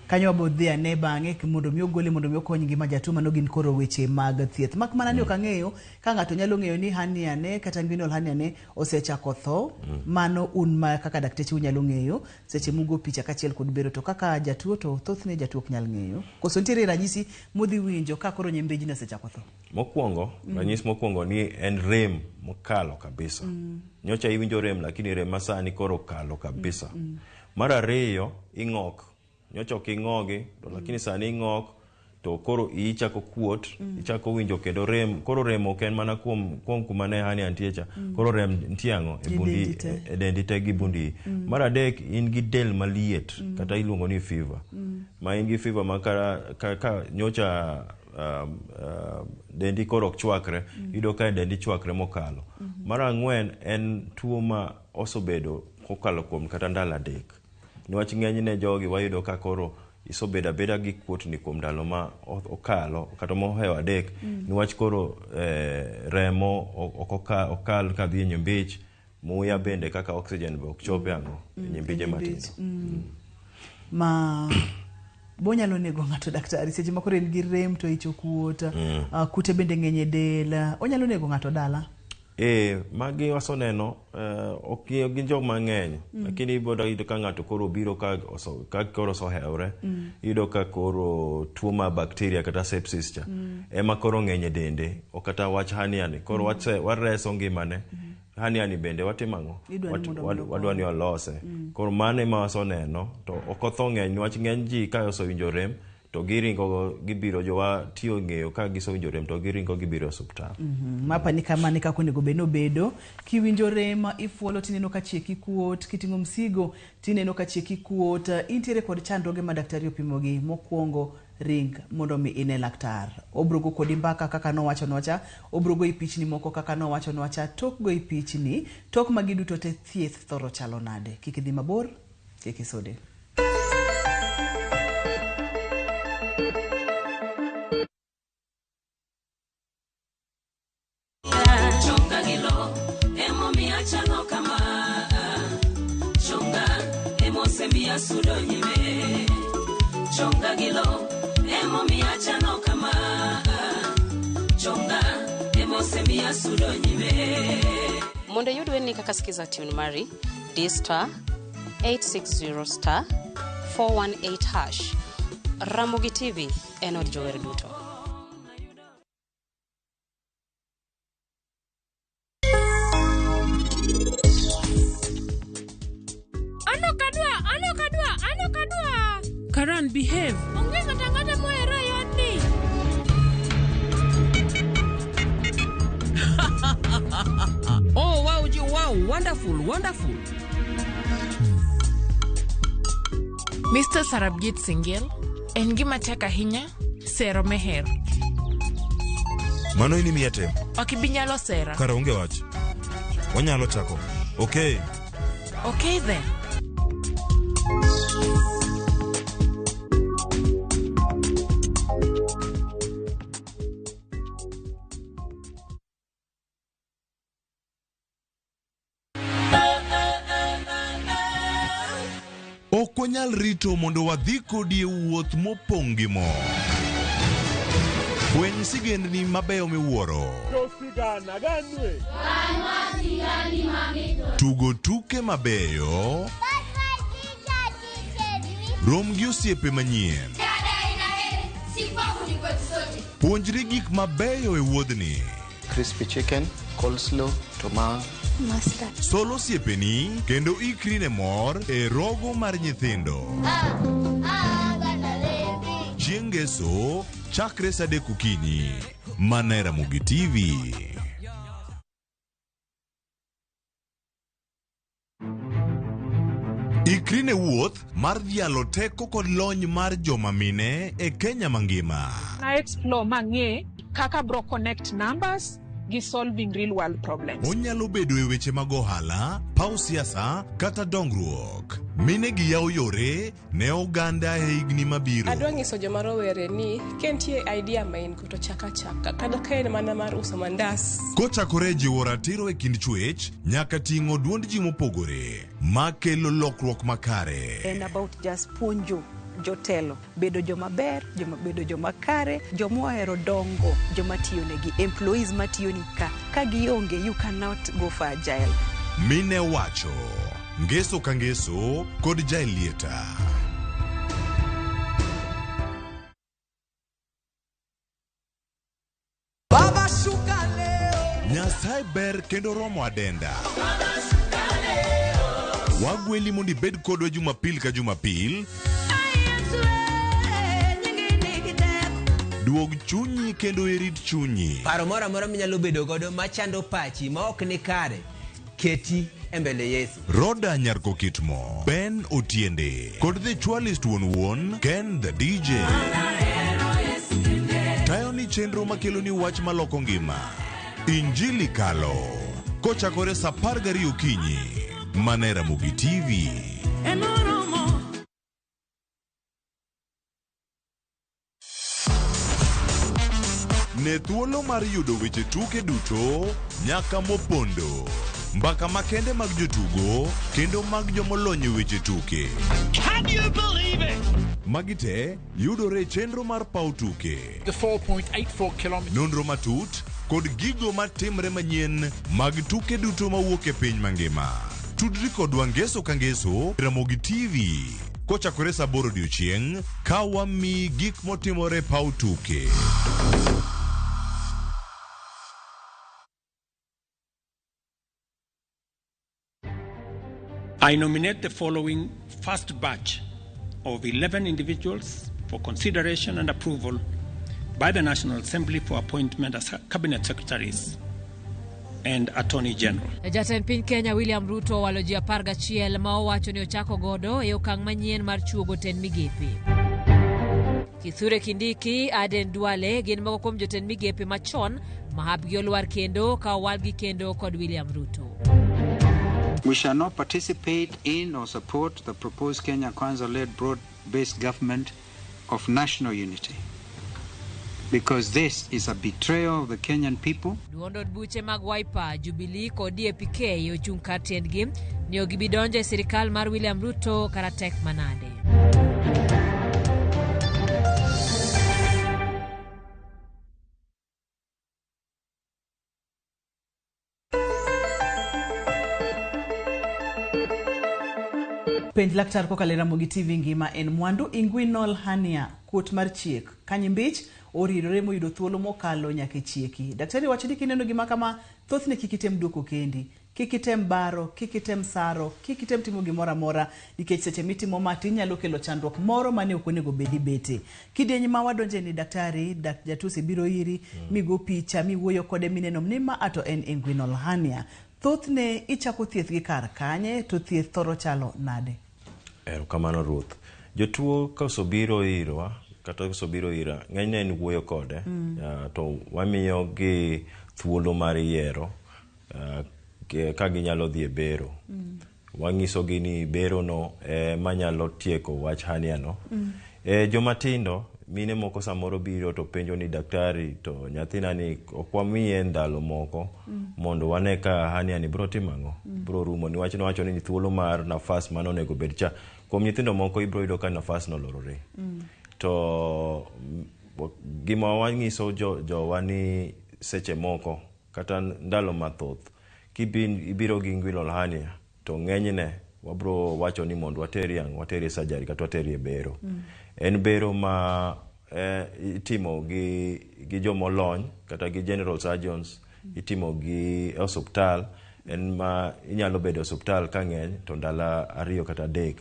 Kanyo wabo dhi ane bang'e mondo mi ogole mondo mi okony ngima jatuo mano gin koro weche mag thieth. Mak mana ni ok ang'eyo ka ng'ato nyalo ng'eyo ni hernia ne kata inguinal hernia ne osechako tho. Mano un ma kaka dakteche unyalo ng'eyo seche mugo picha kaachiel kod bero to kaka jatuo to thothne jatuo ok nyal ng'eyo. Koso nitiere ranyisi mudhi winjo ka koro nyembejni osechako tho?
Mokwongo, ranyisi mokwongo ni en rem mokalo kabisa. Nyocha iwinjo rem lakini rem masani koro okalo kabisa. Mar ariyo, ing'ok. Nyocha ok ing'ogi, to lakini sani ing'ok to koro iyi chako kuot, ichako winjo kendo rem. Koro rem ok en mana kuom kuma ne hernia nitie cha. Koro rem nitie ang'o? E
E
bundi,
dendi te.
e dendi te gi bundi. Mar adek, in gi del maliet kata iluongo ni fever. Ma in gi fever ma ka nyocha dendi koro ok chwakre, iyudo ka dendi chwakre mokalo. Mar ang'wen en tuo ma osebedo kokalo kuom kata ndalo 3. Niwach ng'enyne jogi wayudo ka koro isobedo abeda gi kuotni kuom ndalo ma okalo kata mohewo 3. Niwach koro remo ok okal kadhi e nyembich, muya bende kaka oxygen be ok chop e ang'o e nyembije matindo.
Ma bonyalo nego ng'ato daktari seche ma koro en gi rem to ich okuot, kute bende ng'eny e del, onyalo nego ng'ato dala?
Magi waseneno, ok gin jok mang'eny, lakini ibiro yudo ka ng'ato koro biro ka koro osehewre, iyudo ka koro tuo mar bacteria kata sepsis cha ema koro ng'eny e dende, ok kata wach hernia ni, koro wareso ngimane. Hernia ni bende watimo ang'o?
Idwa ni mondo mi
Wadwa ni olose. Koro mano ema waseneno, to ok otho ng'eny, niwach ng'eny ji ka osewinjo rem to giringo gibiro, jowa tiyo ng'eyo ka gisewinjo rem to giringo gibiro e osiptal.
Mapa ni kama ni kaka onego bed ni obedo. Kiwinjo rem, ifuolo tineno ka chieki kuot, kiting'o msigo tineno ka chieki kuot, intiere kod chandruoge ma daktari opimogi. Mokwongo ring mondo mi ine laktar. Obro go kodi mbaka kaka nowachonwa cha, obro goyi pichni moko kaka nowachonwa cha, tok goyi pichni, tok magi duto te thieth thoro chalo nade. Kik idhi mabor, kik isude.
Chonga gi lo, emomiyo achalo kama. Chonga, emosemiyo asudo nyime. Chonga gi lo, emomiyo achalo kama. Chonga, emosemiyo asudo nyime.
Mondo iyud wendni kaka Skiza tune mari, D star 860 star 418 hash. Ramogi TV en od jower duto.
Ano kadwa.
Karan, behave.
Onge ng'ato ang'ata mohero e odni.
Oh, wow, wow, wonderful, wonderful.
Mr. Sarabjit Singil en gima tek ahinya sero meher.
Mano in imiya tem.
Ok ibi nyalo sera.
Kara onge wach. Wanyalo chako. Okay.
Okay then.
Ok wanyal rito mondo wadhi kodi e wuoth mopong' gi mor. Fweny sigendni mabeyo miwuoro. Tugo tuke mabeyo. Rom gi osiepe manyien. Puonjri gik mabeyo e wuodhni.
Crispy chicken, coleslaw, tomato.
Mustard. Sol osiepeni kendo ikri ne mor e rogo mar nyithindo. Chieng' Ngeso, chakre saa 3 okinyi. Mana e Ramogi TV. Ikri ne wuoth mar dhialo teko kod lony mar joma mine e Kenya mangima.
Na explore mang'e kaka bro connect numbers gi solving real world problems.
Onyalo bedo e weche mag ohala, paw siasa kata dongruok. Mine gi yawo yore ne oganda e higni mabiro.
Adwa nyiso joma rowere ni ka nitie idea ma in go to chak achaka kata ka en mana mar uso mandas.
Kochakore e jiwo ratiro e kind chwech nyaka ting'o duond ji mopogore makelo lokruok makare.
En about just puonjo
jotelo bedo joma ber, joma bedo joma kare, joma ohero dongo joma tiyonegi, employees matiyoni ka. Ka gionge, you cannot go for agile.
Mine wacho ngeso ka ngeso kod Jaelieta.
Baba shuka leo.
Nyasaye ber kendo romo adenda. Wagweli mondo ibed kodwa Jumapil ka Jumapil. Duog chunyi kendo irit chunyi.
Paro moro amora minyalo bedo godo machando pachi ma ok ni kare, keti e mbele Yesu.
Roda Nyarkokitmo, Ben Otiende, kod The Chwalist wuon wuon, Ken the DJ. Tayo ni chenro makeloni wach maloko ngima. Injili Kalo. Kochakore saa 12 okinyi. Mana e Ramogi TV. Ne thuolo mar yudo weche tuke duto nyaka mopondo. Mbaka makende mag jotugo kendo mag jomolony e weche tuke.
Can you believe it?
Magi te yudore e chenro mar paw tuke.
The 4.84 kilometers.
Nonro matut kod gigo matimre manyien mag tuke duto mawuok e piny mangima. Tudri kodwa ngeso ka ngeso Ramogi TV kochakore saa 8 odiochieng' ka wamiyi gik motimore e paw tuke.
I nominate the following first batch of 11 individuals for consideration and approval by the National Assembly for appointment as Cabinet Secretaries and Attorney General.
Jatend piny Kenya William Ruto owalo ji 11 ma owacho ni ochako godo e okang' manyien mar chuogo tend migepe. Kithure Kindiki, Aden Duale gin moko kuom jotend migepe machon ma hapgi olwar kendo ka owalgi kendo kod William Ruto.
We shall not participate in or support the proposed Kenya Kwanza-led broad-based government of national unity, because this is a betrayal of the Kenyan people.
Duond od buche mag Wiper, Jubilee kod DAP-K ochung' kar tiendgi ni ok gibi donjo e sirikal mar William Ruto kata tek manade.
Penj laktar kokalo e Ramogi TV ngima en mwandu inguinal hernia, kuot mar chiek. Kanyimbich oridore moyudo thuolo mokalo nyaka e chieki. Daktari wacho ni kineno gima kama, thothne kik item duoko kendi. Kik item baro, kik item saro, kik item timo gimoro amora nikech seche mitimo ma to inyalo kelo chandruok moro mane ok onego bed ibete. Kidieny ma wadonje ni daktari, jatuo osebiro iri, migo picha, miwuoyo kode mineno ni ma to en inguinal hernia. Thothne ichako thieth gi kar kanye to thieth thoro chalo nade?
Erokamano Ruth. Jotuo ka osobiro irwa kata osobiro ira, ng'enyne en wuoyo kode to wamiyo gi thuolo mar yiero ka ginyalo dhi e bero. Wang'iso gi ni bero no ema nyalo tieko wach hernia no. Joma tindo, mine moko samoro biro to penjo ni daktari to nyathina ni ok wamiye ndalo moko mondo wane ka hernia ni biro timo ang'o, biro rumo. Niwach nowacho ni thuolo mar nafas mane onego bed cha. Kuom nyithindo moko ibiro yudo ka nafas no olorore. To gima wanyiso jowa ni seche moko kata ndalo mathoth ibiro gi inguinal hernia to ng'enyne wabro wacho ni mondo wateri ang'o, wateri e surgery kata wateri e bero. En bero ma itimo gi jomolony kata gi general surgeons, itimo gi e osuptal. En ma inyalo bedo e osuptal ka ng'eny to ndalo 2 kata 3.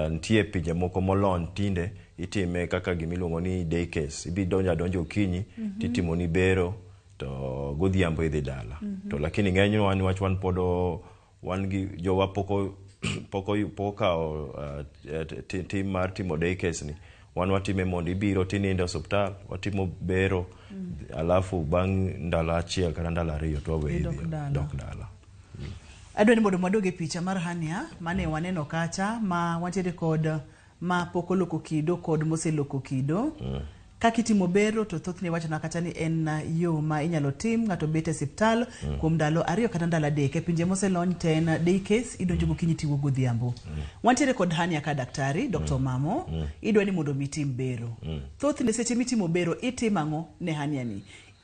Nitie pinje moko molony tinde itime kaka gimiluongo ni day case. Ibi donjo adonja okinyi titimo ni bero to godhiambo idhi dala. To lakini ng'enywa niwach wan pod wan gi jowa pok okawo tim mar timo day case ni. Wan watime mondo ibiro tinindo e osuptal, watimo bero, alafu bang' ndalo 1 kata ndalo 2 to waweyi
Idok
idhi
dala.
dok dala.
Adwa ni mondo wadog e picha mar hernia mane waneno kacha ma wantiere kod ma pok oloko kido kod moseloko kido. Kaka itimo bero to thothne iwachonwa kata ni en yo ma inyalo tim ng'ato bet e siptal kuom ndalo 2 kata ndalo 3. E pinje moselony to en day case, idonjo gokinyi tiwuok godhiambo. Wantiere kod hernia ka daktari, Dr. Omamo, idwa ni mondo mi itim bero. Thothne seche mitimo bero itimo ang'o ne hernia ni?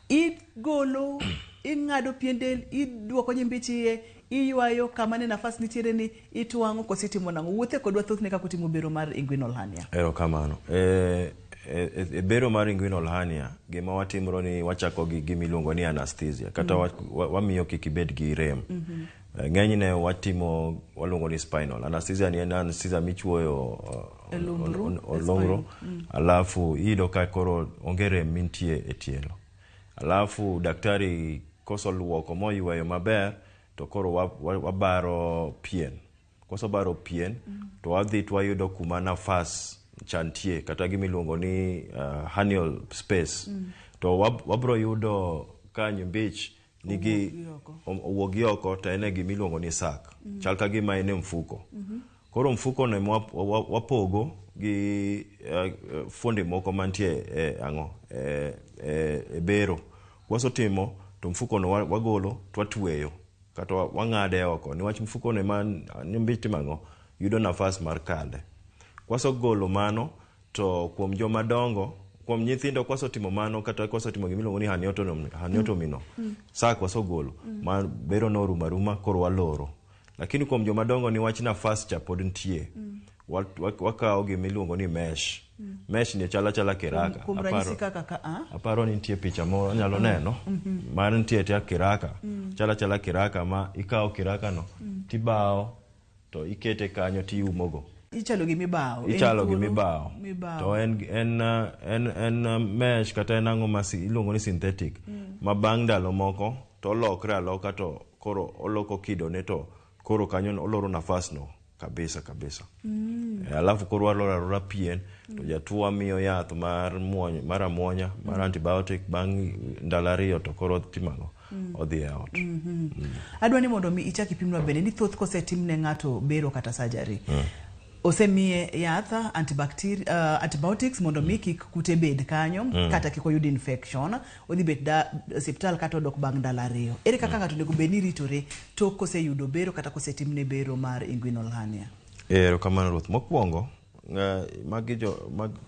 Igolo, ing'ado pien del, iduoko nyimbich iye, iywayo kama ne nafas nitiere ni itwang'o koso itimo nang'o? Wuothe kodwa thothne kaka utimo bero mar inguinal hernia.
Erokamano. E bero mar inguinal hernia, gima watimro ni wachako gi gima iluongo ni anesthesia kata wamiyo kik ibed gi rem. Ng'enyne watimo waluongo ni spinal. Anesthesia ni en anesthesia michuoyo olongro, alafu iyudo ka koro onge rem mintie e tielo. Alafu daktari kosoluoko moyweyo maber to koro wabaro pien. Kosebaro pien to wadhi to wayudo kuma nafas cha nitie kata gima iluongo ni hernial space. To wabro yudo ka nyimbich nigi owuok gi oko to en e gima iluongo ni sac. Chal ka gima en e mfuko. Koro mfuko no ema wapogo gi fuonde moko mantie e ang'o e bero. Kwasetimo to mfuko no wagolo to watweyo kata wang'ade oko niwach mfuko no ema nyimbich timo ang'o yudo nafas mar kale. Kwasegolo mano to kuom joma dongo, kuom nyithindo kwasetimo mano kata kwasetimo gima iluongo ni herniotomy no, sac wasegolo ma bero no orumo aruma koro waloro. Lakini kuom joma dongo niwach nafas cha pod nitie, wakawo gima iluongo ni mesh. Mesh ni chalo achala kiraka.
Kuom ranyisi kaka ka a?
Aparo ni nitie picha moro anyalo neno mar nitie tia kiraka. Chalo achala kiraka ma ikawo kiraka no tibawo to ikete kanyo tiumogo.
Ichalo gi mibawo.
Ichalo gi mibawo. To en mesh kata en ang'o ma iluongo ni synthetic. Ma bang' ndalo moko to olokre aloka to koro oloko kidone to koro kanyo oloro nafas no kabisa kabisa. Alafu koro waloro alora pien to jatuo wamiyo yath mar mar amuonya mar antibiotic bang' ndalo 2 to koro timo ang'o? Odhi e ot.
Adwa ni mondo mi ichak ipimnwa bende ni thoth kosetim ne ng'ato bero kata surgery. Osemiye yath antibiotics mondo mi kik kute bed kanyo kata kik oyud infection, odhi bet da osiptal kata odok bang' ndalo 2. Ere kaka ng'ato onego bed ni ritore tok koseyudo bero kata kosetimne bero mar inguinal hernia?
Erokamano ruoth. Mokwongo, magi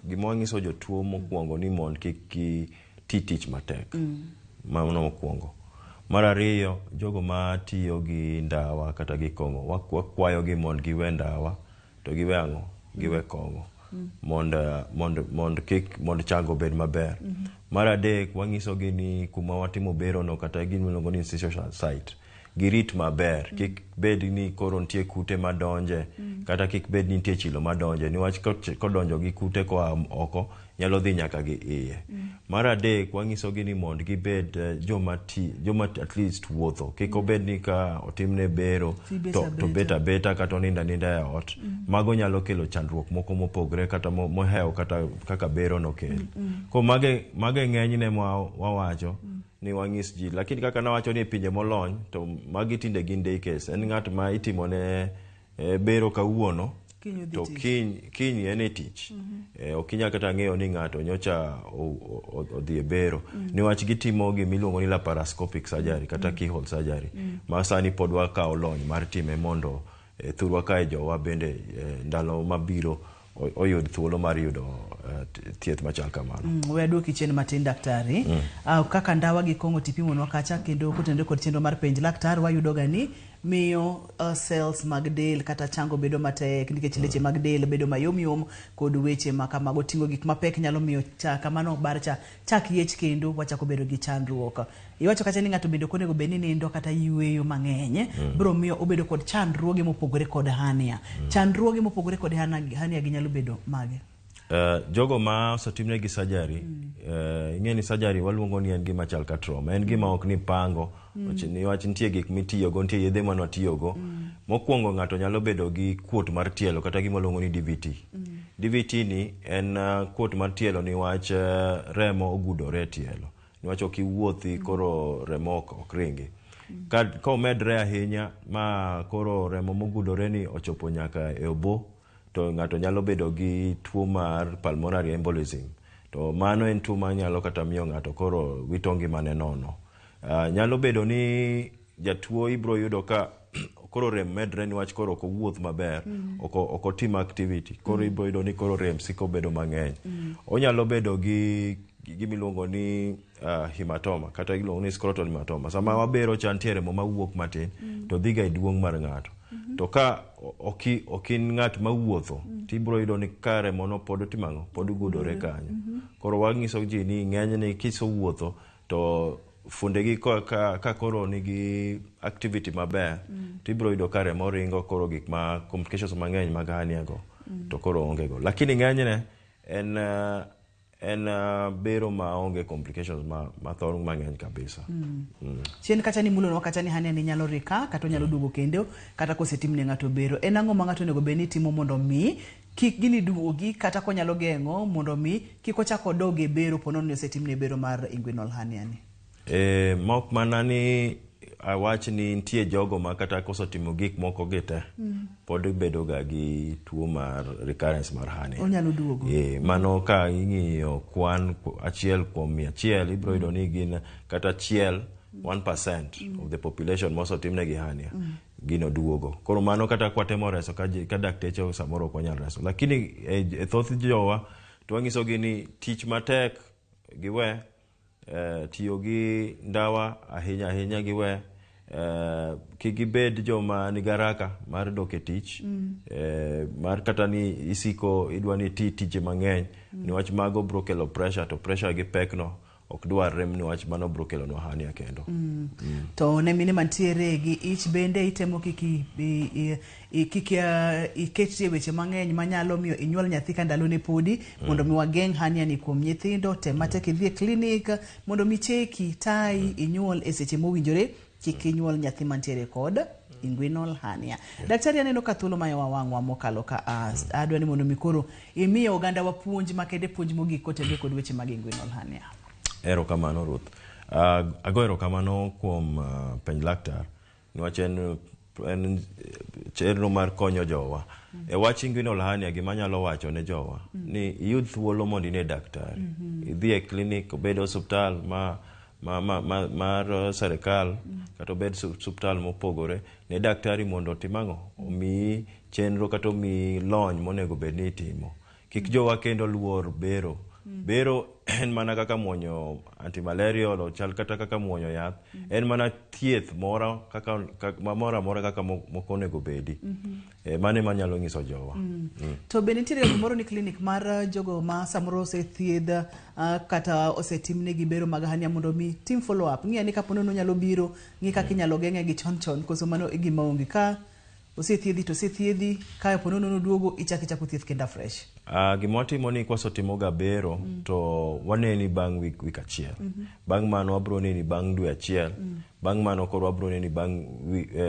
gima wanyiso jotuo mokwongo ni mondo kik giti tich matek. Mano mokwongo. Mar ariyo, jogo matiyo gi ndawa kata gi kong'o, wakwayogi mondo giwe ndawa to giwe ang'o? Giwe kong'o. Mondo chango obed maber. Mar adek, wanyisogi ni kuma watimo bero no kata gima iluongo ni incision site, girit maber. Kik bed ni koro nitie kute madonje, kata kik bed ni nitie chilo madonje, niwach kodonjo gi kute koa oko, nyalo dhi nyaka gi iye. Mar adek, wanyisogi ni mondo gibed joma at least wuotho. Kik obed ni ka otimne bero to bet abeta kata onindo aninda e ot. Mago nyalo kelo chandruok moko mopogre kata mohewo kata kaka bero nokel. Ko mage ng'enyne ma wawacho ni wang'is ji. Lakini kaka nawacho ni e pinje molony to magi tinde gin day case. En ng'at ma itimone bero kawuono to kiny en e tich. Ok inyal kata ng'eyo ni ng'ato nyocha odhi e bero. Niwach gitimo gima iluongo ni laparoscopic surgery kata keyhole surgery. Ma sani pod wakawo lony mar time mondo thurwa kae jowa bende ndalo mabiro oyud thuolo mar yudo thieth machal kamano.
We aduoki chien matin daktari. Kaka ndawa gi kong'o tipimonwa kacha kendo kotenore kod chenro mar penj laktar wayudoga ni miyo cells mag del kata chango bedo matek nikech leche mag del bedo mayomyom kod weche ma kamago ting'o gik mapek nyalo miyo kamano bar cha chak yiech kendo wachako bedo gi chandruok. Iwacho kacha ni ng'ato bende ok onego bed ni nindo kata yueyo mang'eny biro miyo obedo kod chandruoge mopogore kod hernia. Chandruoge mopogore kod hernia gi nyalo bedo mage?
Jogo ma osetimnegi surgery, ing'e ni surgery waluongo ni en gima chal ka trauma. En gima ok ni pango, niwach nitie gik mitiyogo, nitie yedhe mane watiyogo. Mokwongo ng'ato nyalo bedo gi kuot mar tielo kata gima waluongo ni DVT. DVT ni en kuot mar tielo niwach remo ogudore e tielo. Niwach ok iwuothi koro remo ok ringi. Ka omedre ahinya ma koro remo mogudore ni ochopo nyaka e obo, to ng'ato nyalo bedo gi tuo mar pulmonary embolism. To To mano en tuo manyalo kata miyo ng'ato koro wito ngimane nono. Nyalo bedo ni jatuo ibro yudo ka koro rem medre niwach koro ok owuoth maber, ok otim activity, koro ibro yudo ni koro rem siko bedo mang'eny. Onyalo bedo gi gimiluongo ni hematoma kata iluongo ni scrotal hematoma. Sama wabero cha nitie remo mawuok matin to dhiga e duong' mar ng'ato. To ka ok in ng'at mawuotho, tibro yudo ni ka remono pod otimo ang'o? Pod gudore kanyo. Koro wang'iso ji ni ng'enyne kisewuotho to fuondegi ka koro nigi activity maber, tibro yudo ka remo ringo, koro gik ma complications mang'eny mag hernia go to koro onge go. Lakini ng'enyne en bero maonge complications ma thoro mang'eny kabisa.
Chien kacha ni mulonwa kacha ni hernia ni nyalo rika kata onyalo duogo kendo kata kosetimne ng'ato bero. En ang'o ma ng'ato onego bed ni timo mondo mi kik gini duogi kata konyalo geng'o mondo mi kik ochak odog e bero ponono ni osetimne bero mar inguinal hernia ni?
Mok mana ni awach ni nitie jogo ma kata kosetimo gik moko gi te, pod bedo ga gi tuo mar recurrence mar hernia.
Onyalo duogo.
Mano ka ing'iyo kwan 1 kuom 100, ibro yudo ni gin kata 1% of the population mosetimnegi hernia, gino duogo. Koro mano kata kwatemo reso ka dakteche samoro ok wanyal reso. Lakini e thoth jowa to wanyisogi ni tich matek giwe, tiyo gi ndawa ahinya ahinya giwe, kik gibed joma nigi haraka mar dok e tich, mar kata ni isiko idwa ni iti tije mang'eny, niwach mago bro kelo pressure, to pressure gi pek no ok dwarre niwach mano bro kelonwa hernia kendo.
To ne mine mantiere gi ich bende itemo kik iketri e weche mang'eny manyalo miyo inyuol nyathi ka ndalone podi, mondo mi wageng' hernia ni kuom nyithindo. Tem matek idhi e klinik mondo mi cheki tayi inyuol e seche mowinjore, kik inyuol nyathi mantiere kod inguinal hernia. Daktari, aneno ka thuolo mayowa wang'wa mokalo ka adwa ni mondo mi koro imiyo oganda wa puonj makende, puonj mogik kotenore kod weche mag inguinal hernia.
Erokamano Ruth. Ago erokamano kuom penj laktar niwach en chenro mar konyo jowa. E wach inguinal hernia, gima anyalo wacho ne jowa ni iyud thuolo mondo ine daktari. Idhi e klinik, obed osuptal mar serikal kata obed osuptal mopogore, ne daktari mondo otim ang'o? Omiyi chenro kata omiyi lony monego bed ni itimo. Kik jowa kendo luor bero. Bero en mana kaka muonyo antimalarial, ochal kata kaka muonyo yath. En mana thieth moro kaka moro amora kaka moko onego bedi. Mano ema anyalo nyiso jowa.
To be nitiere gimoro ni klinik mar jogo ma samoro osethiedh kata osetimnegi bero mag hernia mondo mi tim follow up. Ng'i ane kapo ni onyalo biro, ng'i kaka inyalo geng'e gi chon chon, koso mano e gima onge. Ka osethiedhi to osethiedhi, ka po nono oduogo ichako thieth kendo afresh.
Gima watimo ni kwasetimo ga bero to waneni bang' wik achiel. Bang' mano wabro neni bang' dwe achiel. Bang' mano koro wabro neni bang'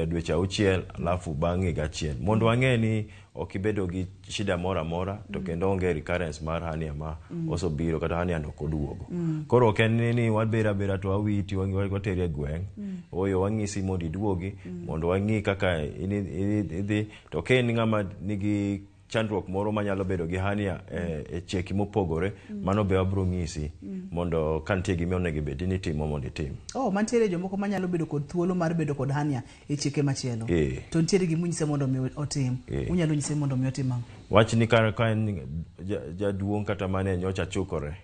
dweche 6, alafu bang' higa achiel. Mondo wang'e ni ok ibedo gi shida moro amora to kendo onge recurrence mar hernia ma osobiro kata hernia no ok oduogo. Koro ok en ni wabero abera to wawiti wateri e gweng'. Oyo wang'isi mondo iduogi mondo wang'i kaka idhi, to ka in ng'ama nigi chandruok moro manyalo bedo gi hernia e cheki mopogore, mano be wabro ng'isi mondo ka nitie gima onego bed ni itimo mondo itim.
Oh, mantiere jomoko manyalo bedo kod thuolo mar bedo kod hernia e chike machielo. To nitiere gima unyise mondo mi otim. Unyalo nyise mondo mi otim ang'o?
Wach ni ka en jaduong' kata mane nyocha chukore,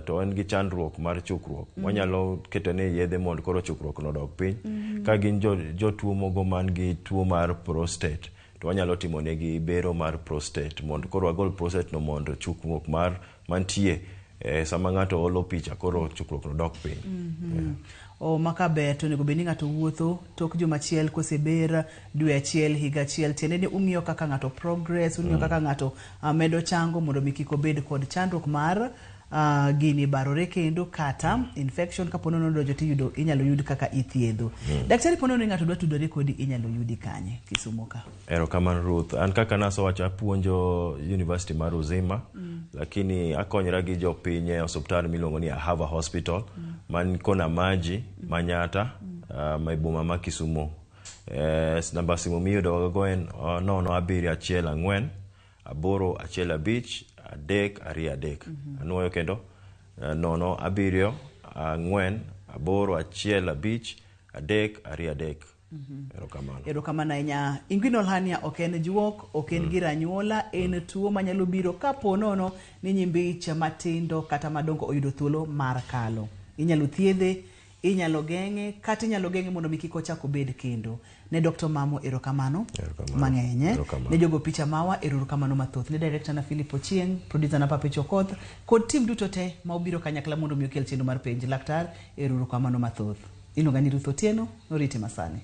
to en gi chandruok mar chukruok, wanyalo ketone yedhe mondo koro chukruok no odog piny. Ka gin jotuo mogo man gi tuo mar prostate, to wanyalo timo negi bero mar prostate mondo koro wagol prostate no mondo chukruok mar mantie sama ng'ato olo picha koro chukruok no dok piny.
O maka ber to onego bed ni ng'ato wuotho tok juma achiel koseber dwe achiel higa achiel, tiende ni ung'iyo kaka ng'ato progress, ung'iyo kaka ng'ato medo chango mondo mi kik obed kod chandruok mar gini barore kendo kata infection kapo ni odonjo tiyudo inyalo yud kaka ithiedho. Daktari, po ni ng'ato dwa tudore kodi inyalo yudi kanye Kisumu ka?
Erokamano Ruth. An kaka nasewacho apuonjo University mar Uzima, lakini akonyra gi jopiny e osuptal miluongo ni Ahava Hospital man kona maji Manyata, e boma ma Kisumu. Namba simu miyudo go en 0714 815 323. Anuoyo kendo 0 7 4 8 1 5 3 2 3. Erokamano.
Erokamano ahinya. Inguinal hernia ok en juok, ok en gir anyuola, en tuo manyalo biro kapo nono ni nyimbich matindo kata madongo oyudo thuolo mar kalo. Inyalo thiedhe, inyalo geng'e, kata inyalo geng'e mondo mi kik ochak obed kendo. Ne Dr. Mamo erokamano mang'eny.
Erokamano.
Ne jogo picha mawa erokamano mathoth. Ne director na Philip Ochieng, producer na Pape Chokoth, kod team duto te ma obiro kanyakla mondo mi okel chenro mar penj laktar erokamano mathoth. Iluonga ni Ruth Otieno, norite masani.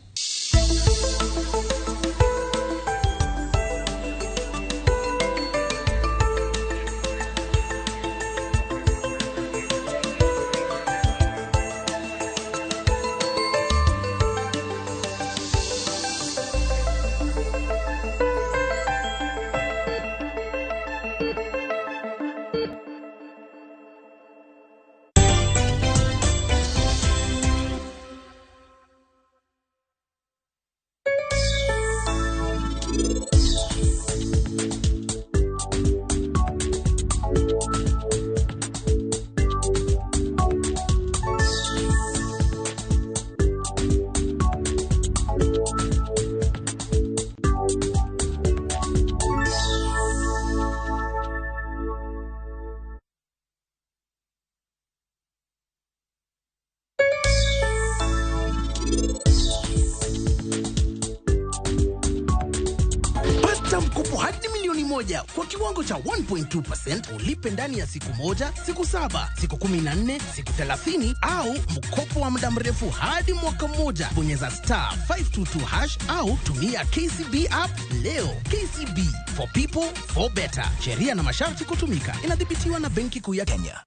Pata mkopo hadi milioni 1 kwa kiwango cha 1.2% ulipe ndani ya siku 1, siku 7, siku 14, siku 30 au mkopo wa muda mrefu hadi mwaka mmoja. Bonyeza star 522 hash au tumia KCB app leo. KCB for people for better. Sheria na masharti kutumika. Inadhibitiwa na Benki Kuu ya Kenya.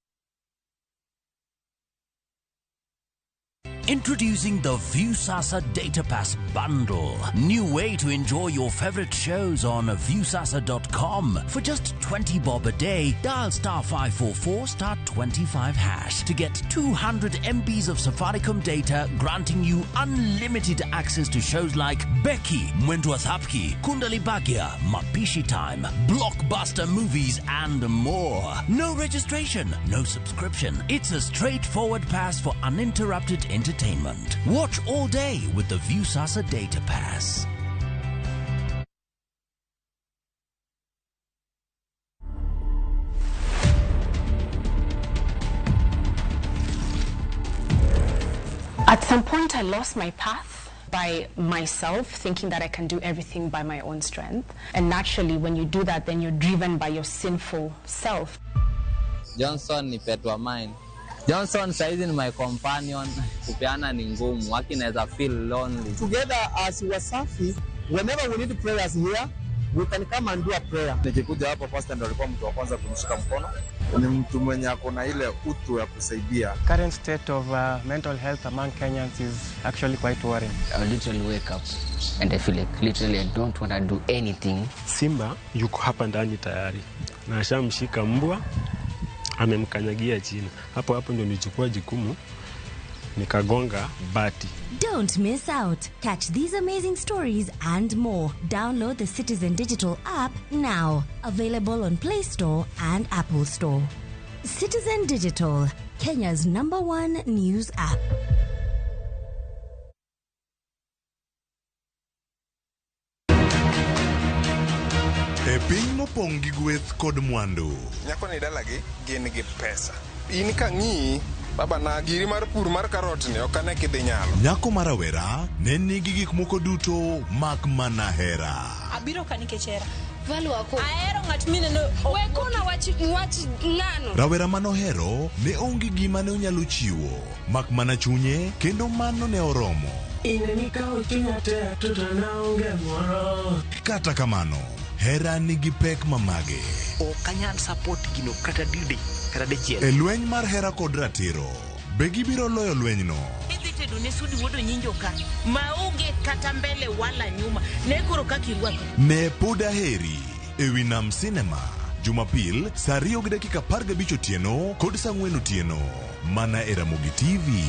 Introducing the Viusasa Data Pass Bundle. New way to enjoy your favorite shows on Viusasa.com. For just 20 bob a day, dial star 544 star 25 hash to get 200 MBs of Safaricom data, granting you unlimited access to shows like Becky, Mwendwa Thapki, Kundali Bhagya, Mapishi Time, blockbuster movies, and more. No registration, no subscription. It's a straightforward pass for uninterrupted entertainment. Watch all day with the Viusasa Data Pass.
At some point, I lost my path by myself, thinking that I can do everything by my own strength. And naturally, when you do that, then you're driven by your sinful self.
Johnson ni pet wa mine. Johnson saizi ni my companion. Kupeana ni ngumu, waki naweza feel lonely.
Together as Wasafi, whenever we need prayers here, we can come and do a prayer.
Nikikuja hapa pastor ndo alikuwa mtu wa kwanza kunishika mkono. Ni mtu mwenye ako na ile utu ya kusaidia.
Current state of mental health among Kenyans is actually quite worrying.
I literally wake up and I feel like literally I don't want to do anything.
Simba yuko hapa ndani tayari na ashamshika mbwa, amemkanyagia chini. Hapo hapo ndio nilichukua jukumu nikagonga bati.
Don't miss out. Catch these amazing stories and more. Download the Citizen Digital app now. Available on Play Store and Apple Store. Citizen Digital, Kenya's #1 news app.
E piny mopong' gi gweth kod mwandu.
Nyako ni dalagi gin gi pesa. In ka ng'iyi, baba na giri mar pur mar karot ni ok ane kidhi nyalo.
Nyako ma rawera ne nigi gik moko duto mak mana hera.
Abiro ka nikech hera.
Ahero ng'at mineno.
We kona wach wach ng'ano.
Rawera manohero ne onge gima ne onyalo chiwo mak mana chunye kendo mano ne oromo.
In nikawo chunya te to naonge moro.
Kata kamano, hera nigi pek mamage.
Ok anyal support gino kata didi kata dichiel.
E lweny mar hera kod ratiro, be gibiro loyo lwenyno?
Idhi tedo ne Sudi wuod Onyinjo ka maonge kata mbele wala nyuma ne koro kaka irwako.
Ne pod aheri ewi Nam Cinema Jumapil saa 2:15 otieno kod saa 4 otieno mana e Ramogi TV.